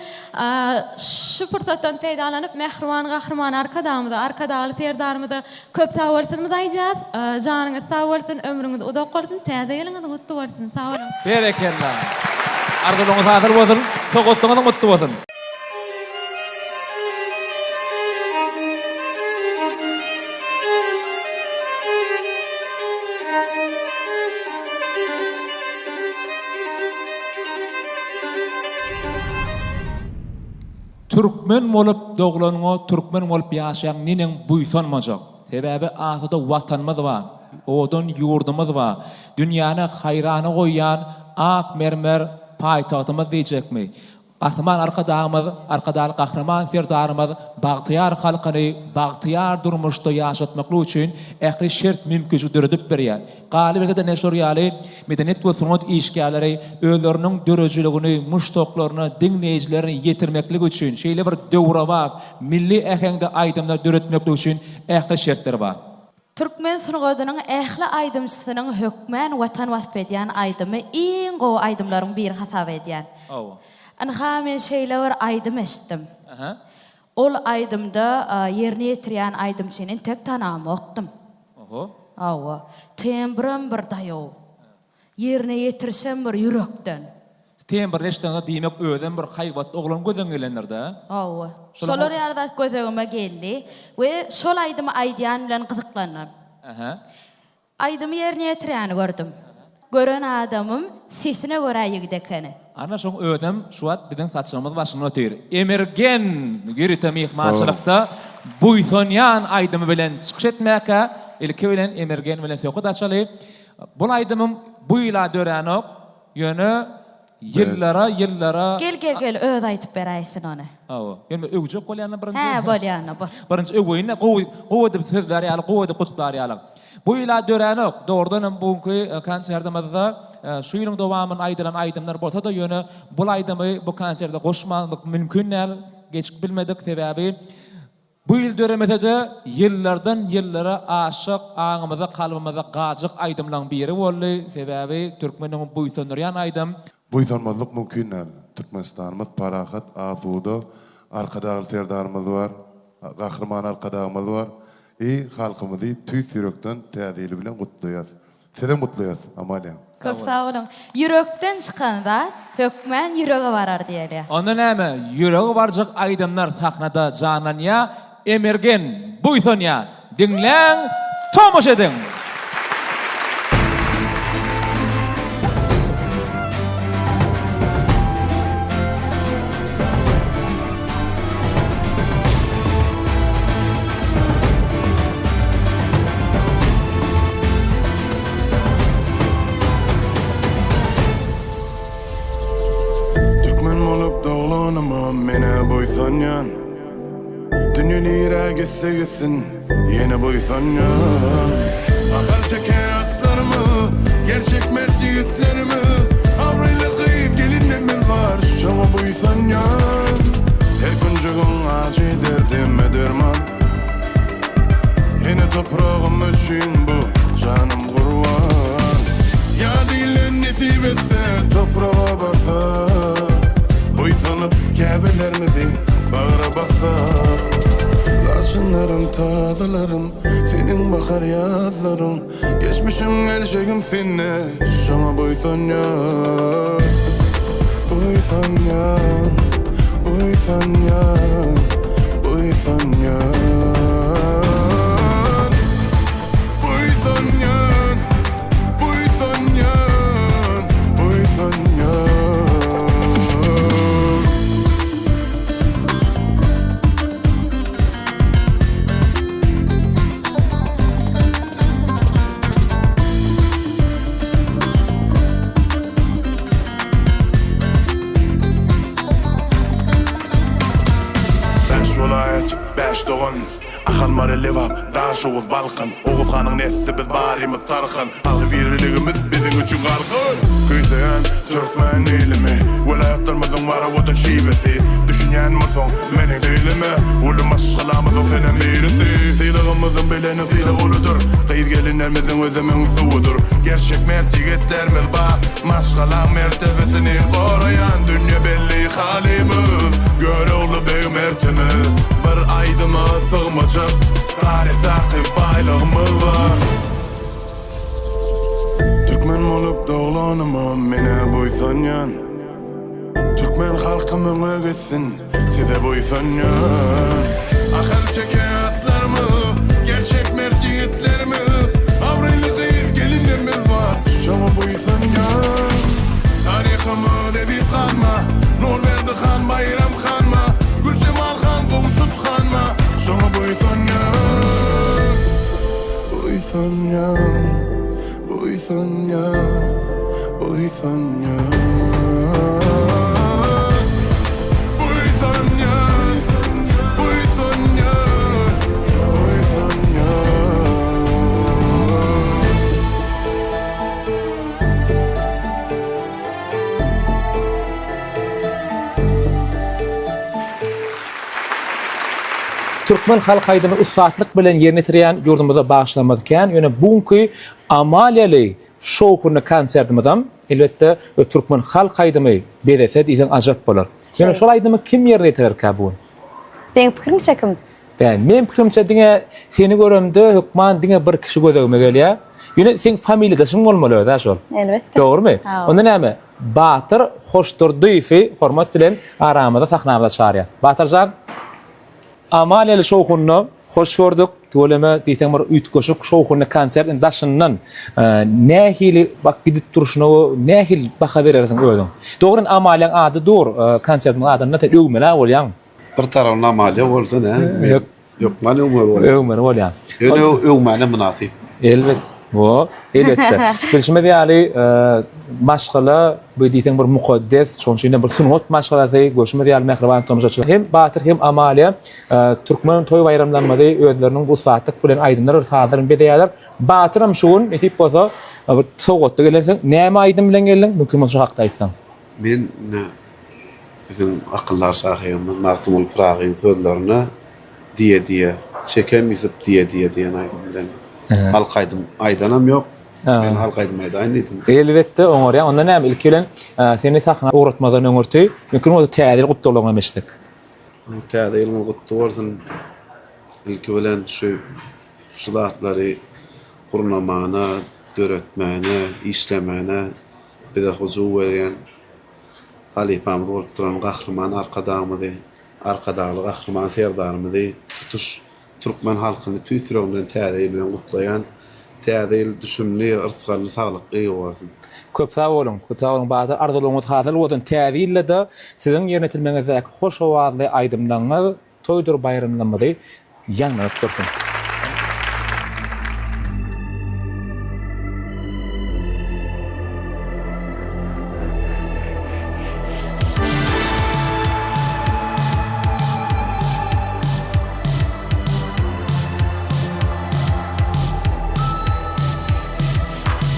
Şu pursatdan peýdalanyp mähriban Gahryman Arkadagymyza, Arkadagly Serdarymyza köp sag bolsunymyzy aýdýas. Janyňyz sag bolsun, ömrüňiz uzak bolsun, täze ýylyňyz gutly bolsun. Sag boluň. Berekella. Arzuwlaryňyz hasyl bolsun, sowgatlaryňyzam gutly bolsun. Türkmen bolup doglanyňa türkmen bolup ýaşaň neneň buýsanmajak. Sebäbi asuda watanymyz bar, owadan ýurdumyz bar, dünýäni haýrana goýýan ak mermer paýtagtymyz diýjekmi. Gahryman Arkadagymyz, Arkadagly Gahryman Serdarymyz bagtyýar halkyny bagtyýar durmuşda ýaşatmaklyk üçin ähli şert-mümkinçilik döredip berýär. Galyberse-de ine şol ýaly medeniýet we sungat işgärleri özleriniň döredijiligini muşdaklaryna, diňleýjilerine ýetirmeklik üçin şeýle bir döwrebap, milli äheňde aýdymlar döretmeklik üçin ähli şertler bar. Türkmen sungatynyň ähli aýdymçysynyň hökmän Watan wasp edýän aýdymy iň gowy aýdymlaryň biri hasap edýän. Hawa. Ynha men şeýle bir aýdym eşitdim. Aha. Ol aýdymda ýerine ýetirýän aýdymçyny intek tanamokdym. Oho. Hawa. Tembrem bir daýaw. Ýerine ýetirişem bir ýürekden. Tembrini eşideňde diýmek özem bir haýbatly oglan gözüňe gelendir-dä? Hawa. Şolar ýaly zat gözegime geldi we şol aýdymy aýdýan bilen gyzyklandym. Ähä. Aýdymy ýerine ýetirýäni gördüm. Gören adamym sesine görä ýigit ekeni. Ana şoň özem şu wagt biziň saçagymyz başynda otyr. Emergen ýörite myhmançylykda Buýsanýan aýdymy bilen çykyş etmäkä ilki bilen Emergen bilen söhbet açaly. Bul aýdymym bu ýyla döränok, ýöne ýyllara ýyllara. Gel gel gel özi aýdyp beräýsin ony. Hawa. Ýöne öwjek bolýanda birinji. Hä bolýanda bol. Birinji öweýin-de gowy gowy edip sözlär ýaly gowy edip gutlar ýaly. Bu ýyla döränok. Dogrudan hem bu günki konsertimizde şu ýylyň dowamynda aýdylan aýdymlar bolsa-da ýöne bul aýdymy bu konserte goşmanlyk mümkin däl. Geçip bilmedik sebäbi Bu ýyl döremese-de, ýyllardan ýyllara aşak aňymyza, kalbymyza galjak aýdymlaň biri boldy. Sebäbi türkmeniň buýsandyrýan aýdym. Buýsanmazlyk mümkin däl. Türkmenistanymyz parahat, asuda, Arkadagly Serdarymyz bar, Gahryman Arkadagymyz bar. I halkymyzy tüýs ýürekden Täze ýyly bilen gutlaýas. Sizem gutlaýas, Amalia. Köp sag boluň. Ýürekden çykan zat hökmän ýürege barar diýelýär. Onda näme, ýürege barjak aýdymlar sahnada janlanýa, Emergen buýsanýa. Diňläň, tomaşa ediň! Türkmen bolup doglanyma menä buýsanýan Dünýe nirä gitse gitsin ýene buýsanýan Ahal teke atlarymyz gerçek mert ýigitlerimiz Abraýly gyz gelinlerimiz bar şoňa buýsanýan Her künjegiň ajy derdime derman Ene topragym üçin bu janym gurban. Ýa ile nesip etse topraga barsak, Buýsanyp käbelermizi bagra bassak. Laçynlarym, tazylarym, seniň bahar ýazlaryň, Geçmişim geljegim sende şoňa buýsanýan Buýsanýan buýsanýan buýsanýan Buýsanýan buýsanýan buýsanýan. Bäş welaýat, bäş dogan, Ahal, Mary, Lebap, Daşoguz, Balkan, Oguz hanyň nesli biz barymyz tarhan, Agzybirligimiz biziň üçin galkan. Küýseýän türkmen ilimi, Welaýatlarymyzyň bar owadan şiwesi, Düşünýän bolsaň meniň dilime, Uly maşgalamyzyň senem birisi. Sylagym. Halkymyzyň bileni sylag uludyr. Gyz-gelinlerimiziň özümiň suwudyr. Gerçek mert ýigitlerimiz bar. Maşgalaň mertebesini goraýan dünýe belli halymyz. Görogly beg mertimiz. Bir aýdyma sygmajak taryhdaky baýlygymyz bar. Türkmen bolup doglanyma men-ä buýsanýan. Türkmen halkym öňe gitsin size buýsanýan. Ahal teke atlarymyz, gerçek mert ýigitlerimiz, abraýly gyz gelinlerimiz bar, şoňa buýsanýan. Taryhymyz Eziz hanma, Nurberdi han, Baýram hanma, Güljemal han, Gowşut hanma, şoňa buýsanýan. Buýsanýan. Buýsanýan, buýsanýan. Buýsanýan, buýsanýan, buýsanýan. Türkmen halk aýdymy ussatlyk bilen ýerine ýetirýän ýurdumyzda bagşylarymyz kän, ýöne bu günki Amaliýaly şowhunly konsertimizem elbetde türkmen halk aýdymy bezese diýseň ajap bolar. Ýöne şol aýdymy kim ýerine ýetirerkä bu gün? Seň pikiriňçe kim? Bä, meň pikirimçe diňe seni göremde hökman diňe bir kişi göz öňüme gelýär. Ýöne seň familiýadaşyň bolmaly öz-ä şol. Elbetde. Dogrumy? Onda näme? Batyr Hoşdurdyýewi hormat bilen aramyza sahnamyza çagyrýas. Batyr jan! Amaliýaly şowhunda hoş gördük. Tüweleme diýseň bir üýtgeşik şowhunly konsert indi daşyndan nähili bak gidip durşuna nähili baha berersiň özüň. Dogry indi Amaliýaň ady dur konsertiň adynda sen öwmeli bolýaň. Bir tarapynda Amaliýa bolsa näme? Hökman öwmeli bolýar. Öwmeli bolýar. Ýöne öwmäne mynasyp. Elbet. Wo, elbetde. Bilşimiz ýaly, maşgala bu diýseň bir mukaddes, şonuň üçin hem bir sungat maşgalasy, görşümiz ýaly mähriban tomaşaçylar. Hem Batyr hem Amaliýa türkmen toý baýramlarymyzy özleriniň ussatlyk bilen aýdymlar we sazlar bilen bezeýärler. Batyram şu gün nesip bolsa bir sowgatly gelensiň. Näme aýdym bilen geldiň? Mümkin bolsa şu hakda aýtsaň. Men biziň akyldar şahyrymyz Magtymguly Pyragyň sözlerine Diýe-diýe, çekem ýüzüp diýe-diýe diýen aýdym bilen halk aýdym aýdanam ýok. Men halk aýdym aýdaýyn diýdim. Elbetde oňarýaň. Onda näme ilki bilen seni sahna ugratmazdan öňürti mümkin bolsa täze ýyl gutlaglaryňam eşitsek. Täze ýylyňyz gutly bolsun. Ilki bilen şu şu zatlary gurnamana, döretmäne, işlemäne bize hyjuw berýän halypamyz bolup duran Gahryman Arkadagymyzy Arkadagly Gahryman Serdarymyzy, tutuş türkmen halkyny tüýs ýüregimden Täze ýyl bilen gutlaýan. Täze ýyl düşümli, yrsgally, saglykly ýyl bolsun! Köp sag boluň, köp sag boluň Batyr, arzuwlaryňyz hasyl bolsun. Täze ýylda-da siziň ýerine ýetirmegiňizdäki hoş owazly aýdymlaryňyz toýdur baýramlarymyzy ýaňlanyp dursun.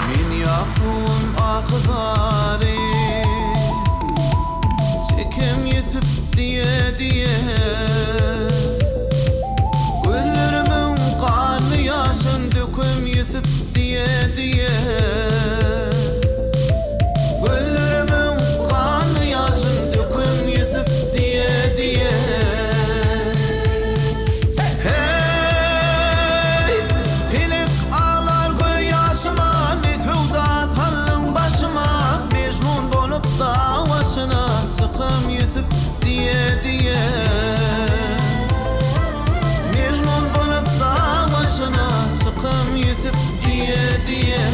Men Ýakubyň ahy-zary, Çekem ýüsüp diýe-diýe. Gözlerimiň ganly ýaşyn dökem Ýüsüp diýe-diýe. Gözlerimiň ganly ýaşyn dökem Ýüsüp diýe-diýe. Heý, pelek aglar göý ýaşyma, Ne söwda saldyň başyma, Mejnun bolup dag başyna çykam Ýüsüp diýe-diýe. Mejnun bolup dag başyna çykam Ýüsüp diýe-diýe.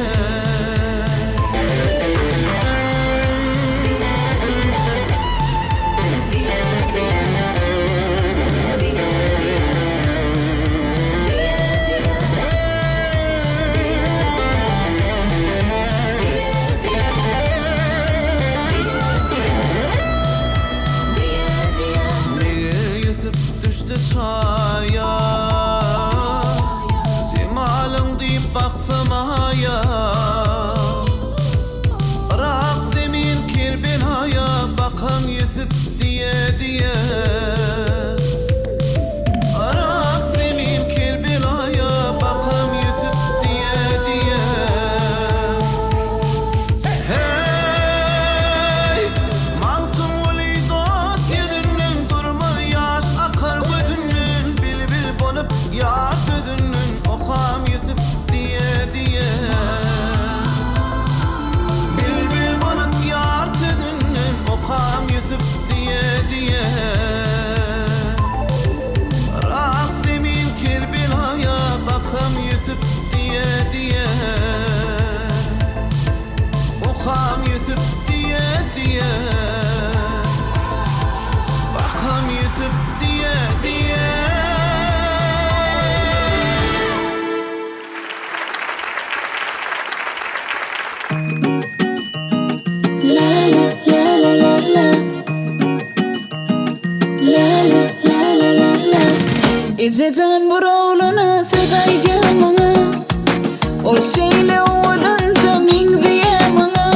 Ejejan bir oglana söz aýdýa maňa Ol şeýle owadanja meňzeýä maňa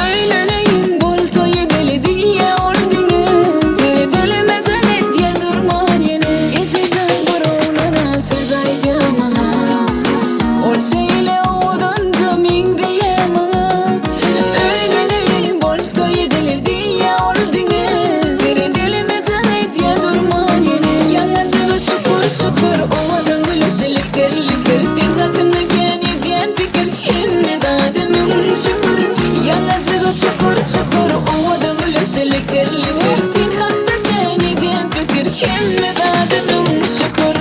Öýleneýin bol toý edeli diýýä ol diňe Seredelime jan edýä durman ýene Ejejan bir oglana söz aýdýa maňa Ol şeýle owadanja meňzeýä maňa Öýleneýin bol toý edeli diýýä ol diňe Seredelime jan edýä durman ýene Ýaňajygy çukur çukur owadan gülüşi likir likir Sen hakynda kän edýän pikir hemme zada müň şükür Ýaňajygy çukur çukur owadan gülüşi likir likir Sen hakda kän edýän pikir hemme zada müň şükür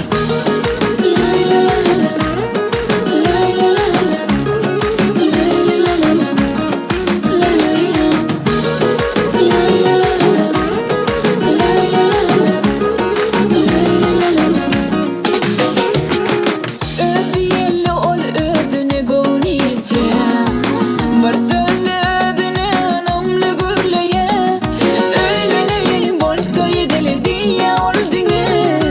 Özi ýelli ol özüne göwni ýetýär Bir sözli özüne ynamly gürleýär Öýleneýin bol toý edeli diýýär ol diňe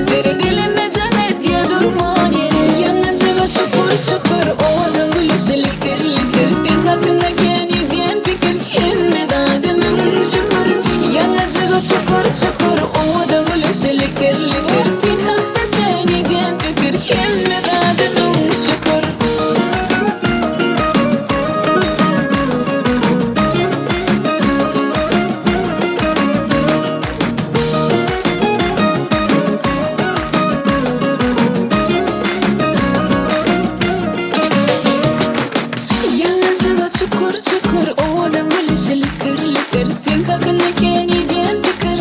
Seredelime jaň edýär durman ýene Ýaňajyga çukur çukur owadan gülüşi likir likir Sen hakynda kän edýän pikir Hemme zada müň şükür Ýaňajyga çukur çukur owadan gülüşi likir likir Sen hakda kän edýän pikir Hemme zada müň şükür. Ýaňajyga çukur çukur owadan gülüşi likir likir Sen hakynda kän edýän pikir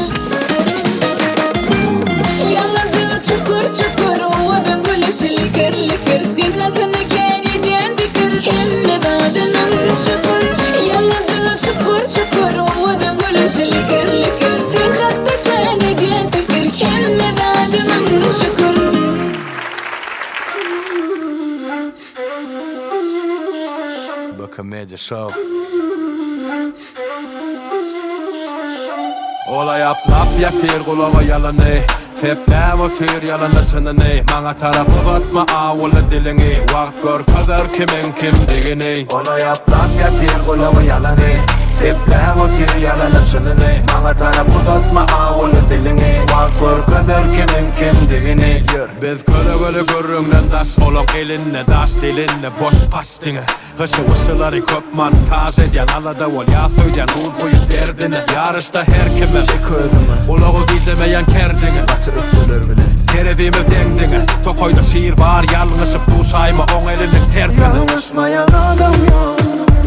Ýaňajyga çukur çukur owadan gülüşi likir likir Sen hakynda kän edýän pikir Hemme zada müň şükür Ýaňajyga çukur çukur owadan gülüşi likir likir Sen hakda kän edýän pikir Hemme zada müň şükür. Bu komediýa şou. Ol aýaplap ýatyr gulaga ýalany Sepläp otyr ýalany çynyny Maňa tarap uzatma awuly diliňi Wagt görkezer kimiň kimdigini Ol aýaplap ýatyr gulaga ýalany Sepläp otyr ýalany çynyny Maňa tarap uzatma awuly diliňi Wagt görkezer kimiň kimdigini Ýör. Biz kölegeli gürrüňden daş Olaň elinde daş dilinde boş paş diňe Hyşy-wyşylary köp montaž edýän Alada bolýas öýdýän duz guýup derdine Ýaryşda her kime Çek özüňi Ulagy gijemeýän ker diňe Gaty ökdeler bile Terezimiz deň diňe Tokaýda şir bar ýalňyşyp duşaýma oň eliniň tersine. Ýalňyşmaýan adam ýok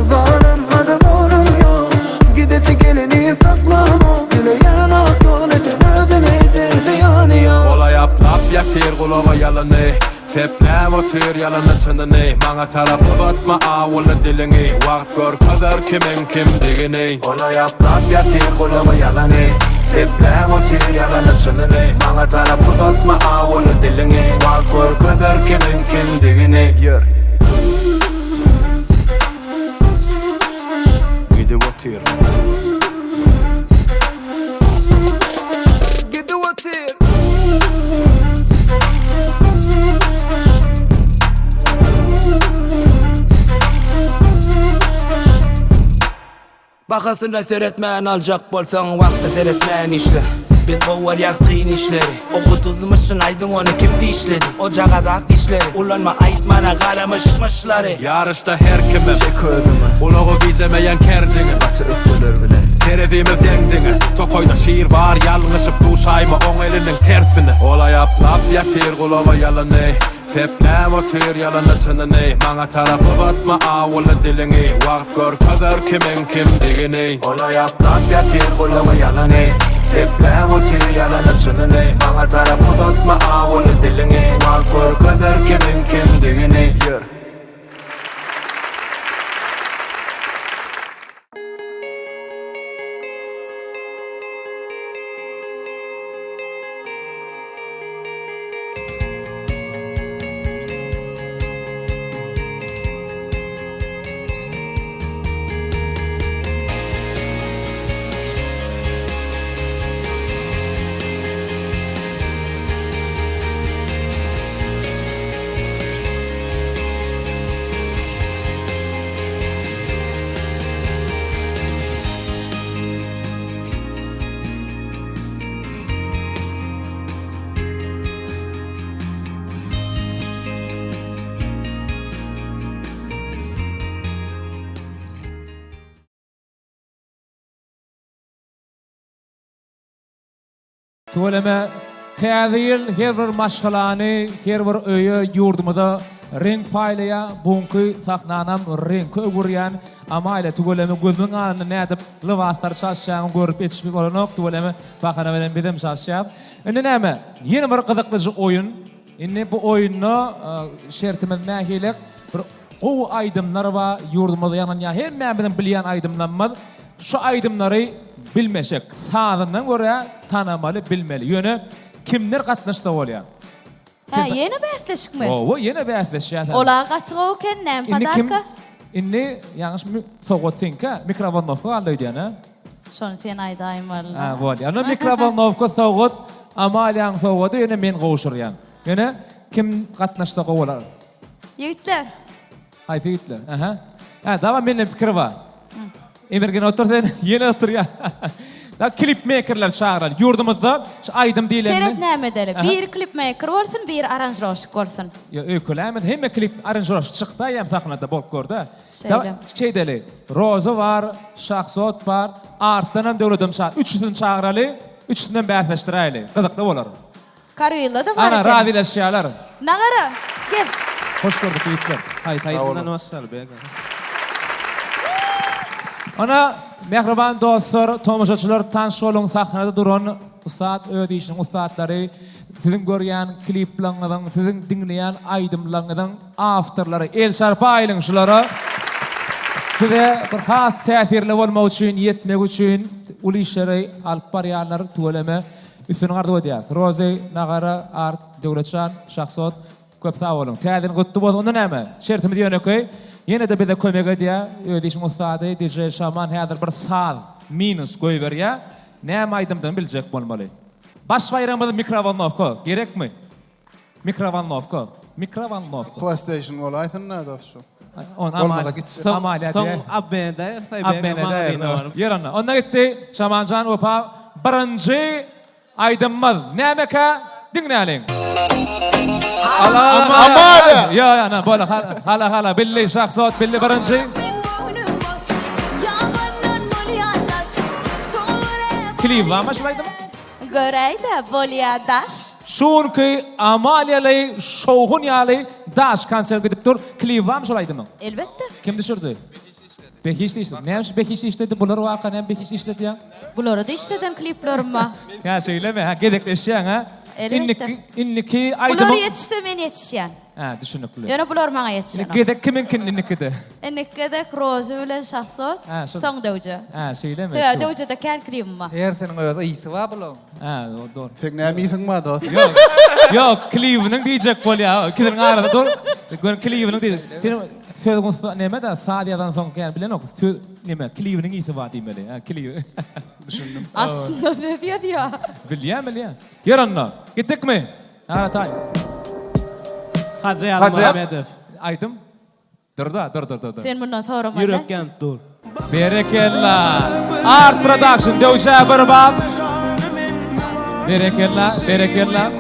Zalymada zulum ýok Gidesi geleni saklamok Dileýän ak ýol eden özüne eder zyýany ýok. Ol aýaplap ýatyr gulaga ýalany Sepläp otyr ýalany çynyny Maňa tarap uzatma awuly diliňi Wagt görkezer kimiň kimdigini. Ol aýaplap ýatyr gulaga ýalany Sepläp otyr ýalany çynyny Maňa tarap uzatma awuly diliňi Wagt görkezer kimiň kimdigini. Ýör. Gidip otyr. Gidip otyr. Bahasyna seretmän aljak bolsaň wagta seretmän işle. Biz gowarýas kyn işleri. O guduzmyşyn aýdyň ony kim dişledi. Ojagaz ak dişleri ulanma aýtmana gara myş-myşlary. Ýaryşda her kimem. Çek özüňi. Ulagy gijemeýän ker diňe. Gaty ökdeler bile. Terezimiz deň diňe. Tokaýda şir bar ýalňyşyp duşaýma oň eliniň tersine. Ol aýaplap ýatyr gulaga ýalany. Sepläp otyr ýalany çynyny. Maňa tarap uzatma awuly diliňi. Wagt görkezer kimiň kimdigini. Ol aýaplap ýatyr gulaga ýalany. Sepläp otyr ýalany çynyny. Maňa tarap uzatma awuly diliňi. Wagt görkezer kimiň kimdigini. Ýör. Tüweleme, Täze ýyl her bir maşgalany, her bir öýe, ýurdumyza reňk paýlaýar. Bu günki sahnanam reňke öwürýän Amalia tüweleme gözümiň alnynda nädip lybaslary çalyşýanyny görüp ýetişip bolanok tüweleme bahana bilen bizem çalyşýas. Indi näme ýene bir gyzyklyja oýun. Indi bu oýunda şertimiz nähili bir gowy aýdymlar bar ýurdumyzda ýaňlanýan hemmämiziň bilýän aýdymlarymyz şu aýdymlary bilmeşek sazyndan görä tanamaly bilmeli ýöne kimler gatnaşsa bolýar. Hä, ýene bäsleşikmi? Hawa, ýene bäsleşýäs. Ola gaty gowy eken, näme podarka? Indi ýalňyş sowgat seňkä, mikrowolnowka galdy öýdýän, hä? Şony sen aýdaýyn walla. Hä, bolýar. Onda mikrowolnowka sowgat, Amaliýaň sowgady, ýöne men gowşurýan. Ýöne kim gatnaşsa gowy bolar. Ýigitler. Haýsy ýigitler? Aha. Hä, dawa mende pikir bar. Emirgen otur sen, ýene oturýar. Da klip mekerleri çagyraly. Ýurdumyzda şu aýdym diýlende. Seret näme edeli. Biri klip meker bolsun, biri aranžirowşik bolsun. Ýa öýkeläýmez. Hemme klip aranžirowşik çykdy aýam sahnada bolup görde. Şeýle. Şeýdeli. Roza bar, Şahzod bar, Artdanam Döwledem çagyr. Üçüsini çagyraly, üçüsinem bäsleşdiräýeli. Gyzykly bolar. Karwilla-da bar Ana, eken. razylaşýarlar. Nagara, gel. Hoş gördük, ýigitler. Haýsy aýdymdan başlaly, Beg aga? Ana, mähriban dostlar, tomaşaçylar, tanyş boluň, sahnada duran ussat, öz işiniň ussatlary, siziň görýän kliplaryňyzyň, siziň diňleýän aýdymlaryňyzyň awtorlary. El çarpa aýlyň şulara. Size bir has täsirli bolmak üçin, ýetmek üçin uly işleri alyp barýarlar, tüweleme. Üstünlik arzuw edýäris. Rozy, Nagara, Art, Döwletjan, Şahzod köp sag boluň. Täze ýyl gutly bolsun. Onda näme? Şertimiz ýönekeý. Ýene-de bize kömek edýär. Öz işiň ussady DJ Şaman häzir bir saz minus goýberýär. Näme aýdymdygyny biljek bolmaly. Baş baýragymyz mikrowolnowka. Gerekmi? Mikrowolnowka. Mikrowolnowka. Playstation bolaýsyn-da dos şu. Bolmasa gitjek. Soň Soň obmen edäýeris Obmen edäýeris. Ýör onda. Onda gitdi Şamanjan Wepa birinji aýdymymyz nämekä diňläliň. Amalia. Ýo ýo ana bola hala hala billi Şahzod billi birinji. Klip barmy şul aýdymyň? Göräýdä bolýa daş. Şu günki Amaliýaly şowhun ýaly daş konsert gidip dur. Klibi barmy şol aýdymyň? Elbetde. Kim düşürdi? Behişdi işledi. Näme üçin Behişdi işledi? Bular waka näme Behişdi işledýäň? Bulara-da işleden kliplerim bar. Hä şeýlemi? Hä gezekleşýäň hä? Elbetde. Indiki indiki aýdymyň Bular ýetişse men ýetişýän. Hä düşünikli. Ýöne bular maňa ýetişenok. Indi gezek kimiňki indikide? Indiki gezek Rozy bilen Şahzod, Hä şol. soň Döwje. Hä şeýlemi? Sebäbi Döwjede kän klibim bar. Hersiniň öz ysy bar bulaň. Hä dogry. Seň näme ysyň bar dos? Ýok. Ýok, klibiniň diýjek bolýar. Ikisiniň arasy dur. Gör klibiniň diýjek. Sen sözüň ussa neme-de saz ýazansoň kän bilenok. Söz neme klibiniň ysy bar diýmeli. Hä klibi. Düşündim. Aslynda söz ýazýar. Bilýän bilýän. Ýör onda. Gitdikmi? Nara taý. Hajy Ýazmuhammedow. Aýdym. Dur-da, dur, dur, dur, dur. Sen mundan soramaly. Ýürek ýanyp dur. Berekella. Art Production döwşä bir bap. Berekella, berekella.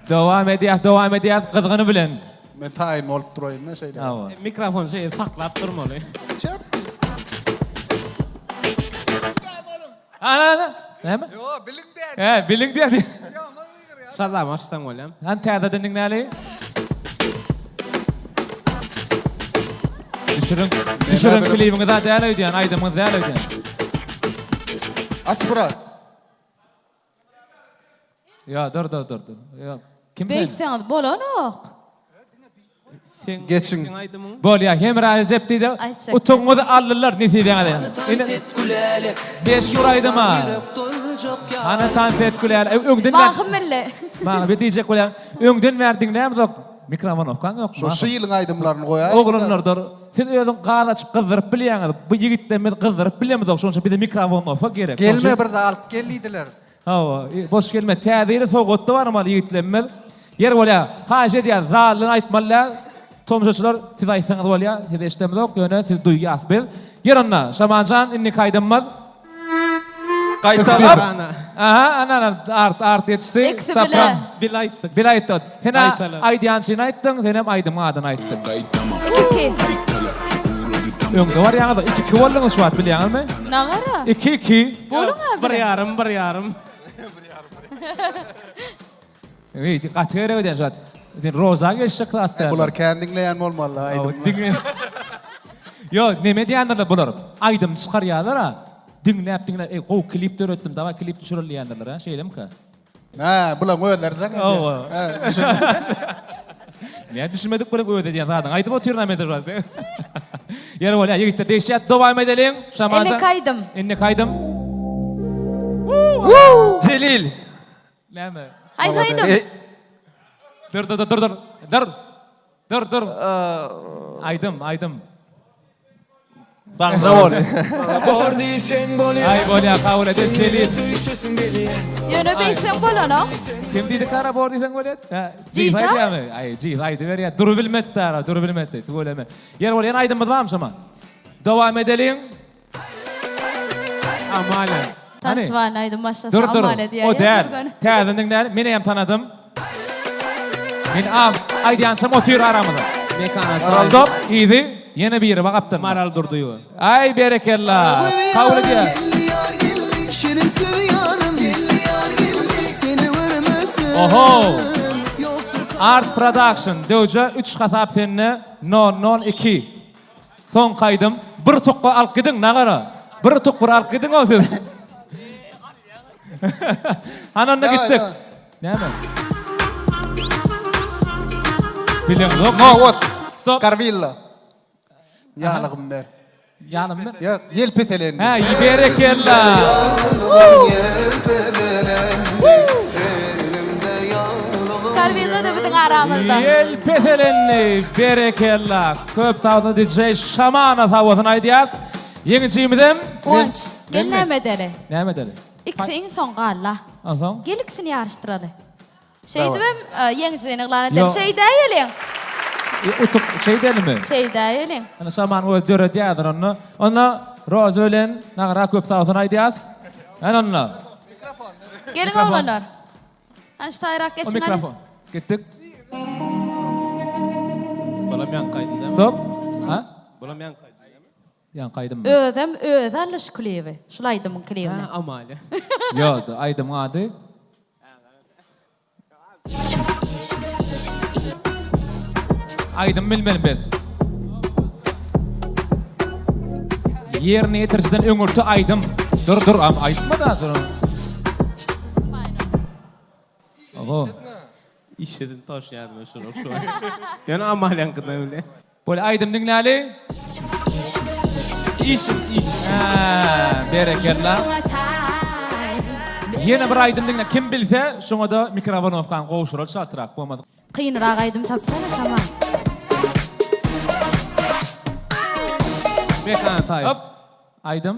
Dowam edýäs, dowam edýäs gyzgyny bilen. Men taýyn bolup duraýyn-da şeýle. Hawa. Mikrofony şeýle saklap durmaly. Çep. Ana, ana. Näme? Ýo, biliň diýýär. Hä, biliň diýýär. Şazam açsaň bolýam. Hany täzeden diňläli. Düşüriň. Düşüriň klibiňiz-ä däl öýdýän, aýdymyňyz däl öýdýän. Aç brat. Ýa, dur, dur, dur, dur. Ýa, kim sen? Beýtseňiz bolanok. Geçiň. Bolýa, Hemra Rejep diýdi. Aýtjak. Utugyňyzy aldylar nesibeňize. Ine, meşhur aýdyma. Hany tans et gülälek. Öňden bäri. Mahym milli. Maňa bir diýjek bolýan. Öňden bäri diňlämizok. Mikrowolnowkaň ýok. Şu şu ýylyň aýdymlaryny goýaýyň. Oglanlardyr. Siz özüň gaz açyp gyzdyryp bilýäňiz. Bu ýigitlerimiz gyzdyryp bilemizok. Şonuň üçin bize mikrowolnowka gerek. Gelme bir zat alyp gel diýdiler. Hawa, boş gelme. Täze ýyly sowgatda barmaly ýigitlerimiz. Ýeri bolýa, haýyş edýäs, zaldan aýtmaly däl. Tomaşaçylar, siz aýtsaňyz bolýa, sizi eşidemizok, ýöne sizi duýýas biz. Ýeri onda, Şamanjan, indiki aýdymymyz. Gaýtala. Aha, ana, ana, art, art ýetişdi. Ikisi bile. Bile aýtdyk. Bile aýtdyk. Sen-ä aýdýançyny aýtdyň, senem aýdymyň adyny aýtdyň. Iki-iki. Öňde barýaňyz, iki-iki bolduňyz şu wagt, bilýäňizmi? Nagara. Iki-iki. Boluň-a Bir bile. ýarym, bir ýarym. Eý, gaty gerek edýän şu wagt. Sen Roza gelişjek zat däl. Bular kän diňleýän bolmaly aýdymlary. Diňle. Ýok, neme diýendirler bular? Aýdym çykarýarlar-a. Diňläp diňläp, eý gowy klip döretdim, dawaý klip düşüreli diýendirler, a, şeýlemika? Hä, bulaň özleri jaň edýär. Hawa. Näme düşünmedik bolup öz edýän zadyňy aýdyp otyryn-a men şu wagt. Ýeri bolýar, ýigitler degişýär, dowam edeliň. Şamanjan. Indiki aýdym. Indiki aýdym. Jelil. Näme? Haýsy aýdym? Dur, dur, dur, dur. Dur. Dur, dur. Aýdym, aýdym. Sagja bol. Bor diýseň bolýar. Aý bolýar, kabul edil Jelil. Ýöne beýtseň bolanok. Kim diýdi kara bor diýseň bolýar? Hä, Jiz aýdýarmy? Aý, Jiz aýdyberýär. Durubilmedi dara, durubilmedi. Tüweleme. Ýeri bolýar, ýene aýdymymyz barmy şoma? Dowam edeliň. Amalia. Tançwany aýdym başlasa Dur dur. Amalia diýýär. O däl. Täzeden diňläli. Men hem tanadym. Men am aýdýançam otyr aramyzda. Mekan Stop. Yzy. Ýene biri bak gapdalynda. Maral Durdyýewa. Aý berekella. Kabul edýär. Şirin söz ýarym Seni görmesem Oho. Art Production. Döwje 3 hasap sende. 0 0 2. Soňky aýdym bir tukga alyp gidiň nagara. Bir tuk bir alyp gidiň o siz. Hany onda gitdik. Näme? Bileňzok. Nowot. Stop. Garwilla. Ýalygym ber. Ýalym ber. Ýok, ýel peselendi. Hä, berekella. Karwilla-da biziň aramyzda. Ýel peselendi. Berekella. Köp sag bolsun DJ Şamana sag bolsun aýdýas. Ýeňijimizem Guwanç, gel näme edeli? Näme edeli? Ikisi iň soň galda. Onsoň? Gel ikisini ýaryşdyraly. Şeýdibem ýeňijini yglan edeli. Şeýdäýeliň. Utuk şeýdelimi? Şeýdäýeliň. Ýöne Şaman özi döredýärdir onda. Onda Roza bilen Nagara köp sag bolsun aýdýas. Hany onda. Geliň oglanlar. Hany şu taýrak geçiň hany. Mikrofon. Gitdik. Bulam ýaňky aýdym dämi? Stop. Ha? Bulam ýaňky aýdym dämi? Ýaňky aýdymmy? Özem özi aldy şu klibi. Şul aýdymyň klibini. Ha, Amalia. Ýok, aýdymyň ady Aýdym bilmeli biz. Ýerine ýetirijiden öňürti aýdym. Dur dur am aýtma da dur. Oho. Işledin toş ýadyma şuny şu. Ýöne Amaliýaňkydan bile. Bol aýdym diňläli. Işim işim. Hä, berekella. Ýene bir aýdym diňle. Kim bilse, şoňa-da mikrowolnowkany gowşuraly çaltrak bolmasa. Kynrak aýdym tapsana Şaman. Mekan Taýyp. Hop. Aýdym.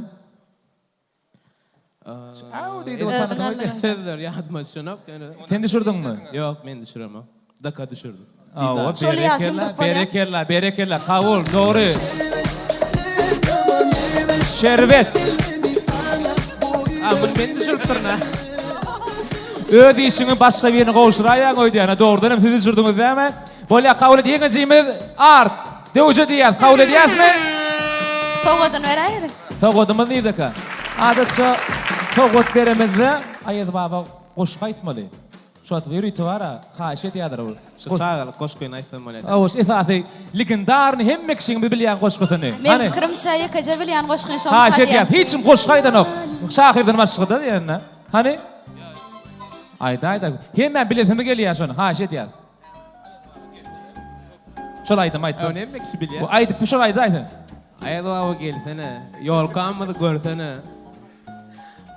Aw diýdi o tanadyň. Sözler ýadyma düşenok ýöne. Sen düşürdiňmi? Ýok, men düşüremok. Daka düşürdi. Awa, berekella, berekella, berekella, kabul, dogry. Şerbet. A, muny men düşüripdirin ha. Öz işiňi başga birine gowşuraýaň öýdýän. Ha, dogrudan hem siz düşürdiňiz dämi? Bolýar, kabul et. Ýeňijimiz Art. Döwje diýýäs, kabul edýäsmi? Sowgadyny beräýeli. Sowgadymyz nirdekä? Adatça sowgat beremizde Aýaz baba goşgy aýtmaly. Şu wagt ýörite bar-a, haýyş edýärler ol. Şu çagalyk goşgyny aýtsam bolýar. Hawa, şu esasy legendarnyý hemme kişiň biz bilýän goşgusyny. Meň pikirimçe ýekeje bilýän goşgyny şony Haýyş edýän, hiç kim goşgy aýdanok. Şahyrdan başga-da diýende. Hany? Aýdaý-da. Hemmäň bilesimi gelýär şony, haýyş edýän. Şol aýdym aýt. Ony hemme kişi bilýär. Bu aýdyp şol aýdaý sen. Aýaz baba gelsene, ýolkamyzy görsene.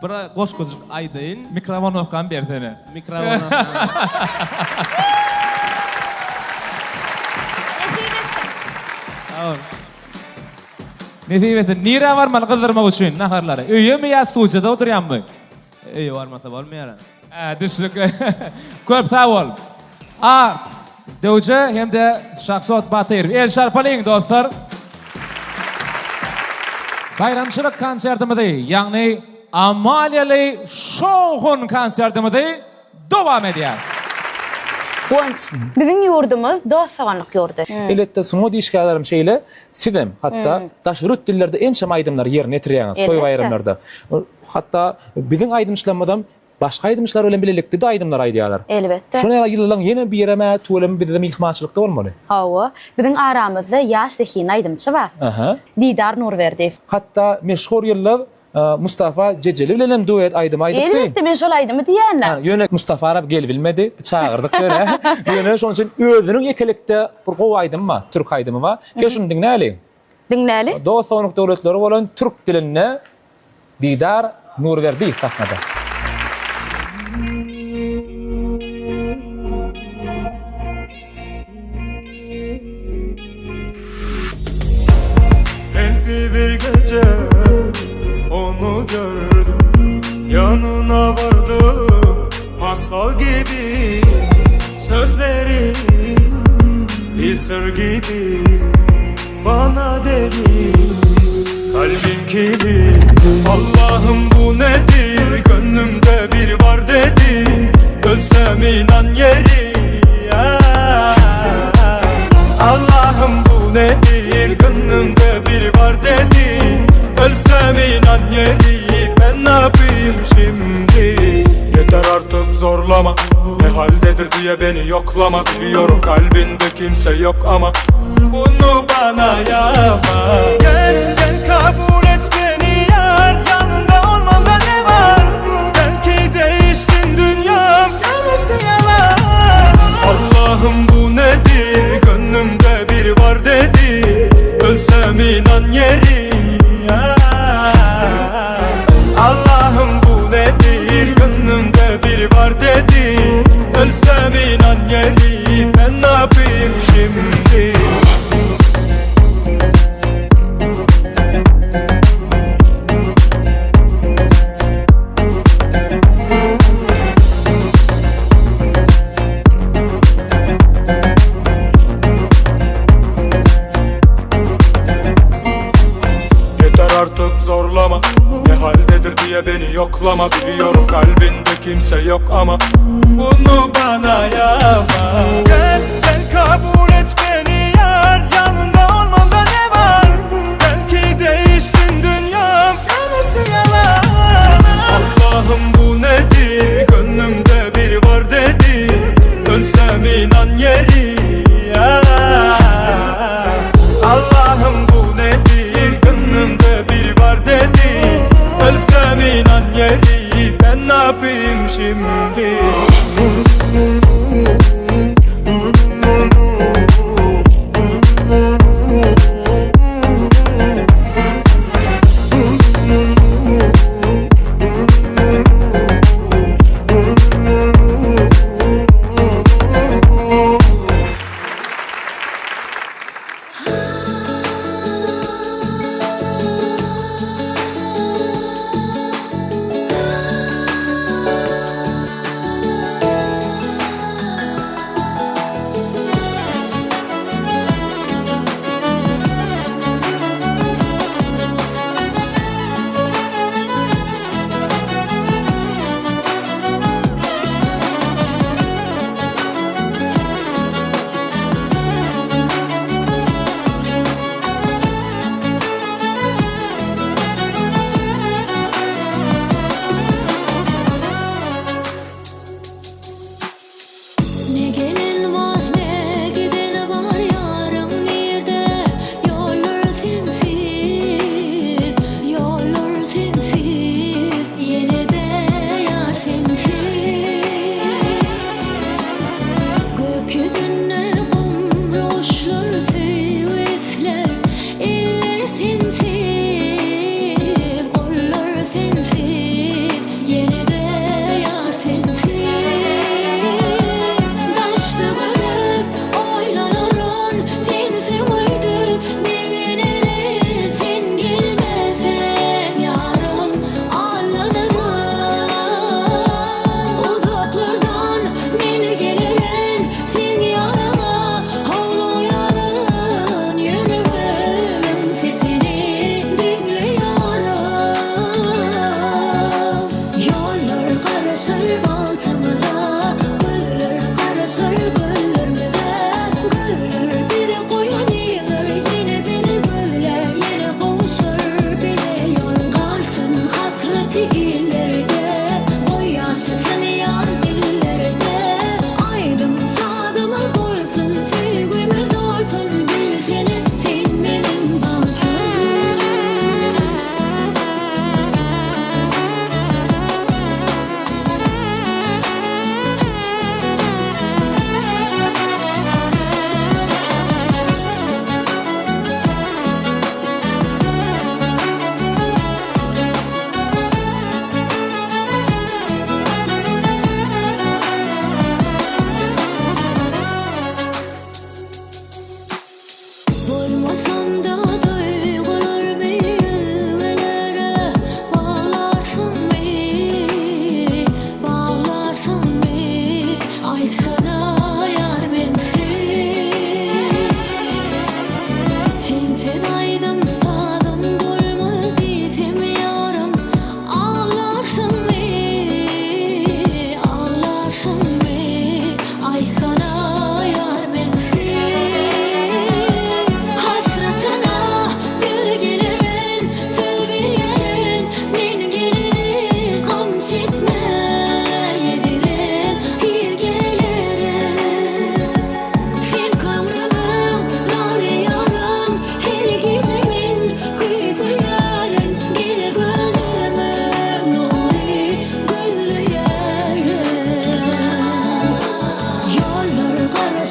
Bir goşgujyk aýdaýyn. Mikrowolnowkany bersene. Mikrowolnowkany. Nesip etsin. Sag bol. Nesip etsin. Nirä barmaly gyzdyrmak üçin naharlary? Öýemi ýa studiýada oturýaňmy? Öýe barmasa bolmaýar. Hä, düşnükli. Köp sag bol. Art Döwje hem-de Şahzod Batyrow. El çarpalyň, dostlar. Baýramçylyk konsertimizi, ýagny Amaliýaly şowhun konsertimizi dowam edýäris. Guwanç, biziň ýurdumyz dost-doganlyk ýurdy. Elbetde sungat işgärlerem şeýle, sizem hatda daşary ýurt dillerde ençeme aýdymlary ýerine ýetirýäňiz toý-baýramlarda. Hatda biziň aýdymçylarymyzam. Başga aýdymçylar bilen bilelikde-de aýdymlar aýdýarlar. Elbetde. Şonuň ýaly ýyldyzlaryň ýene birem-ä tüweleme bizde myhmançylykda bolmaly. Hawa, biziň aramyzda ýaş zehinli aýdymçy bar. Aha. Didar Nurberdiýew. Hatda meşhur ýyldyz Mustafa Jejeli bilen hem duet aýdym aýdypdy. Elbetde, men şol aýdymy diýýän-dä. Ha, ýöne Mustafa Arap gelibilmedi, çagyrdyk ýöne. Ýöne şonuň üçin özüniň ýekelikde bir gowy aýdymy bar, türk aýdymy bar. Gel şuny diňläliň. Diňläli. Dost-doganlyk döwletleri bolan türk dilinde Didar Nurberdiýew sahnada. Renkli bir gece onu gördüm Yanına vardım masal gibi Sözlerin bir sır gibi Bana dedi kalbim kilit Allah'ım bu nedir gönlümde bir var dedi Ölsem inan yeri Allah'ım bu nedir gönlümde bir var dedi Ölsem inan yeri ben ne yapayım şimdi Yeter artık zorlama Ne haldedir diye beni yoklama Biliyorum kalbinde kimse yok ama Bunu bana yapma Gel gel kabul et beni yar Yanında olmamda ne var Belki değişsin dünyam Gelirse yalan Allah'ım bu nedir Gönlümde bir var dedi Ölsem inan yeri Allah'ım bu nedir Gönlümde bir var dedi Ölsem inan yeri Ben ne yapayım şimdi Yeter artık zorlama Ne haldedir diye beni yoklama Biliyorum kalbinde kimse yok ama Bunu bana yapma Gel gel kabul et beni yar Yanında olmamda ne var Belki değişsin dünyam Gerisi yalan Allah'ım bu nedir Gönlümde bir var dedi Ölsem inan yeri Allah'ım bu nedir Gönlümde bir var dedi Ölsem inan yeri Ben ne yapayım şimdi Ne gelen bar ne giden bar ýaryň nirde Ýollar sensiz ýollar sensiz Ýene-de ýar sensiz Gök ýüzünde gumry guşlar söýgi islär Eller sensiz gollar sensiz Ýene-de ýar sensiz Daşda görüp oýlanaryn Sensiň öýdüp begenerin Sen gelmeseň ýarym allanaryn Uzaklardan men gelerin Seň ýanyňa howlugýaryn Ýüregimiň sesini diňle ýarym. Ýollar garaşar bagtymyza, Gözler garaşar gözlermize. Gözler bizi goýan ýyllar, Ýene beni gözlär, ýene gowşar bile ýol. Galsyn hasraty illerde, Goý ýaşasyn.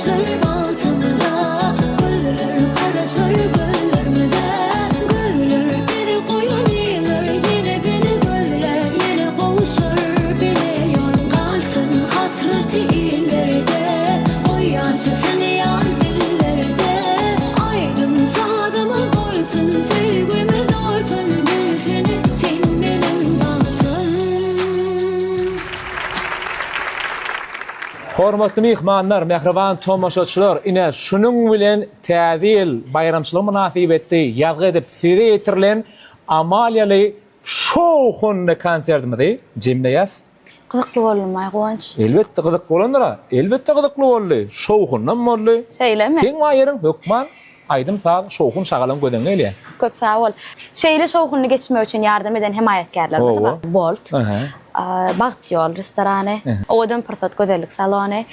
garaşar bagtymyza Gözler garaşar gözlermize Gözler bizi goýan iller Ýene beni gözlär ýene gowşar Bileýän galsyn hasraty illerde Goý ýaşasyn ýar dillerde Aýdym sazymyz bolsun söýgimiz dolsun Gelsene sen meniň bagtym. Hormatly myhmanlar, mähriban tomaşaçylar, ine, şunuň bilen Täze ýyl baýramçylygy mynasybetli ýazgy edip size ýetirilen Amaliýaly şowhunly konsertimizi jemleýäs. Gyzykly boldumaý Guwanç? Elbetde gyzykly bolandyr-a. Elbetde gyzykly boldy. Şowhunlam boldy. Şeýlemi? Seň bar ýeriň hökman aýdym-saz, şowhun-şagalaň göz öňüňe gelýär. Köp sag bol. Şeýle şowhunly geçmek üçin ýardam eden hemaýatkärlerimiz bar. Bolt, Bagt ýol restorany, Owadan pursat gözellik salony,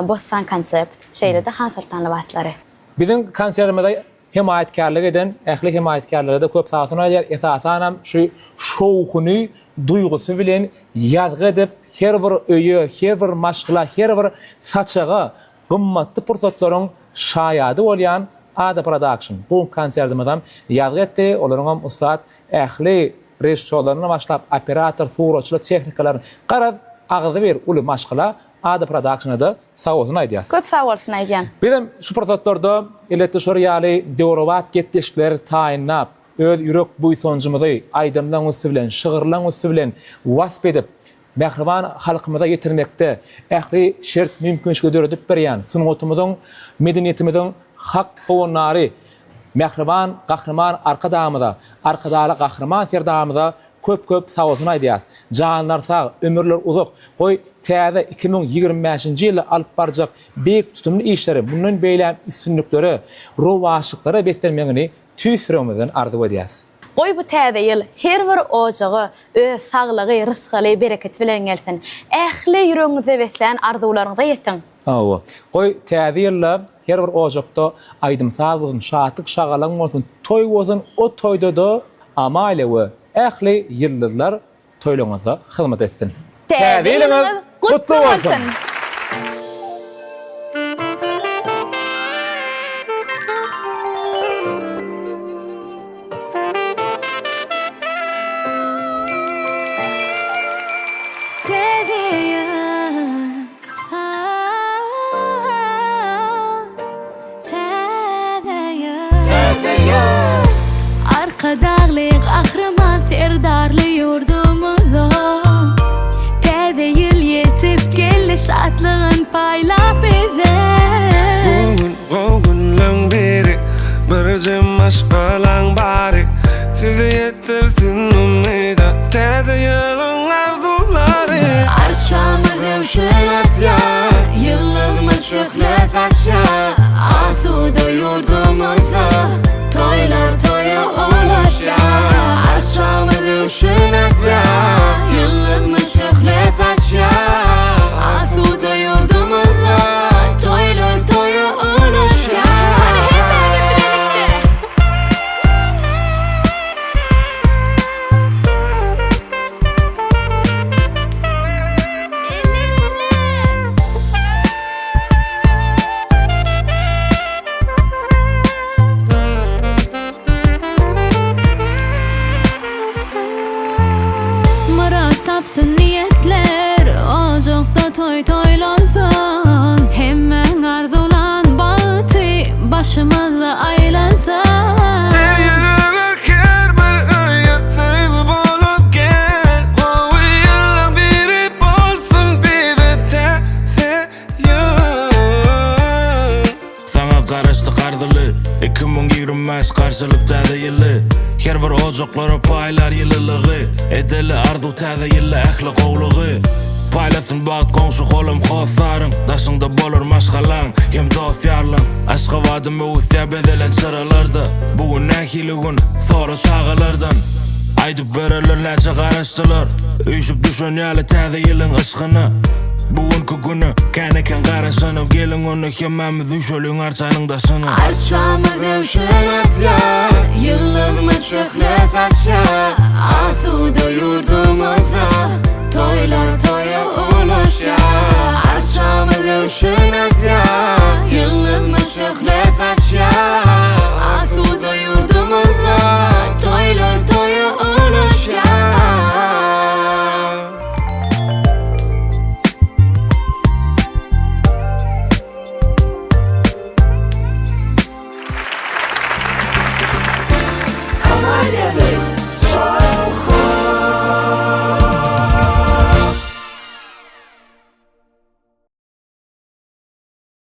Bossan konsept, şeýle-de Hansoltan lybaslary. Biziň konsertimize Hemaýatkärlik eden ähli hemaýatkärlere-de köp sagbolsun aýdýar. Esasanam şu şowhuny duýgusy bilen ýazgy edip, her bir öýe, her bir maşgala, her bir saçaga gymmatly pursatlaryň şaýady bolýan Ada Production bu konsertimizem ýazgy etdi. Olaryňam ussat ähli režissýorlaryndan başlap, operator, suratçylar, tehnikalar, garaz, agzybir uly maşgala Ada Productiona-da sag bolsun aýdýas. Köp sag bolsun aýdýan. Bizem şu pursatlarda elbetde şor ýaly döwrebap gepleşikleri taýynlap, öz ýürek buýsanjymyzy aýdymlaň üsti bilen, şygyrlaň üsti bilen wasp edip, mähriban halkymyza ýetirmekde ähli şert-mümkinçiligi döredip berýän sungatymyzyň, medeniýetimiziň hak howandary mähriban Gahryman Arkadagymyza, Arkadagly Gahryman Serdarymyza Köp-köp sagbolsun aýdýas. Janlar sag, ömürler uzak, goý, täze 2025-nji ýylda alyp barjak beýik tutumly işleri mundan beýläm üstünliklere, rowaçlyklara beslenmegini tüýs ýüregimizden arzuw edýäs. Goý bu täze ýyl her bir ojaga öz saglygy, rysgaly, bereketi bilen gelsin. Ähli ýüregiňizde beslän arzuwlaryňyza ýetiň. Hawa. Goý, täze ýylda her bir ojakda aýdym-saz bolsun, şatlyk-şagalaň bolsun, toý bolsun, o toýda-da Amalia we ähli ýyldyzlar toýlaryňyzda hyzmat etsin. Täze ýylyňyz gutly bolsun! Täze ýyl. Arkadagly Gahryman Serdarly ýurdumyza Täze ýyl ýetip geldi şatlygyn paýlap bize. Bu gün gowy günleň biri Birje maşgalaň bary Size ýetirsin umyda Täze ýylyň arzuwlary. Arçamyz öwşün atýar, ýyldyzymyz şöhle saçýar, Asuda ýurdumyzda toýlar toýa ulaşýar. Arçamyz öwşün atýar, ýyldyzymyz şöhle saçýar, Asuda ýurdumyzda toýlar toýa ulaşýar. Hany hemmämiz bilelikde! Myrat tapsyn niýetler, ojakda toý toýlansyn, Hemmäň arzuwlan bagty başymyzda aýlansyn. Her ýürege her bir öýe söýgi bolup gel Gowy ýyllaň biri bolsun bize täze ýyl. Saňa garaşdyk arzyly 2025 garşylyp täze ýyly Her bir ojaklara paýlar ýylylygy Edeli arzuw täze ýylda ähli gowlugy Paýlasyn bagt goňşy golam hossaryň Daşyňda bolar maşgalaň hem dost ýarlaň Aşgabadym öwüsýär bezelen çyralarda Bu gün nähili gün sora çagalardan Aýdyp bererler näçe garaşdylar Üýşüp düşen ýaly täze ýylyň yşgyna Bu günki güne kän eken garaşanam Geliň onda hemmämiz üýşeliň arçanyň daşyna Arçamyz öwşün atýar, ýyldyzymyz şöhle saçýar, Asuda ýurdumyzda toýlar toýa ulaşýar. Arçamyz öwşün atýar.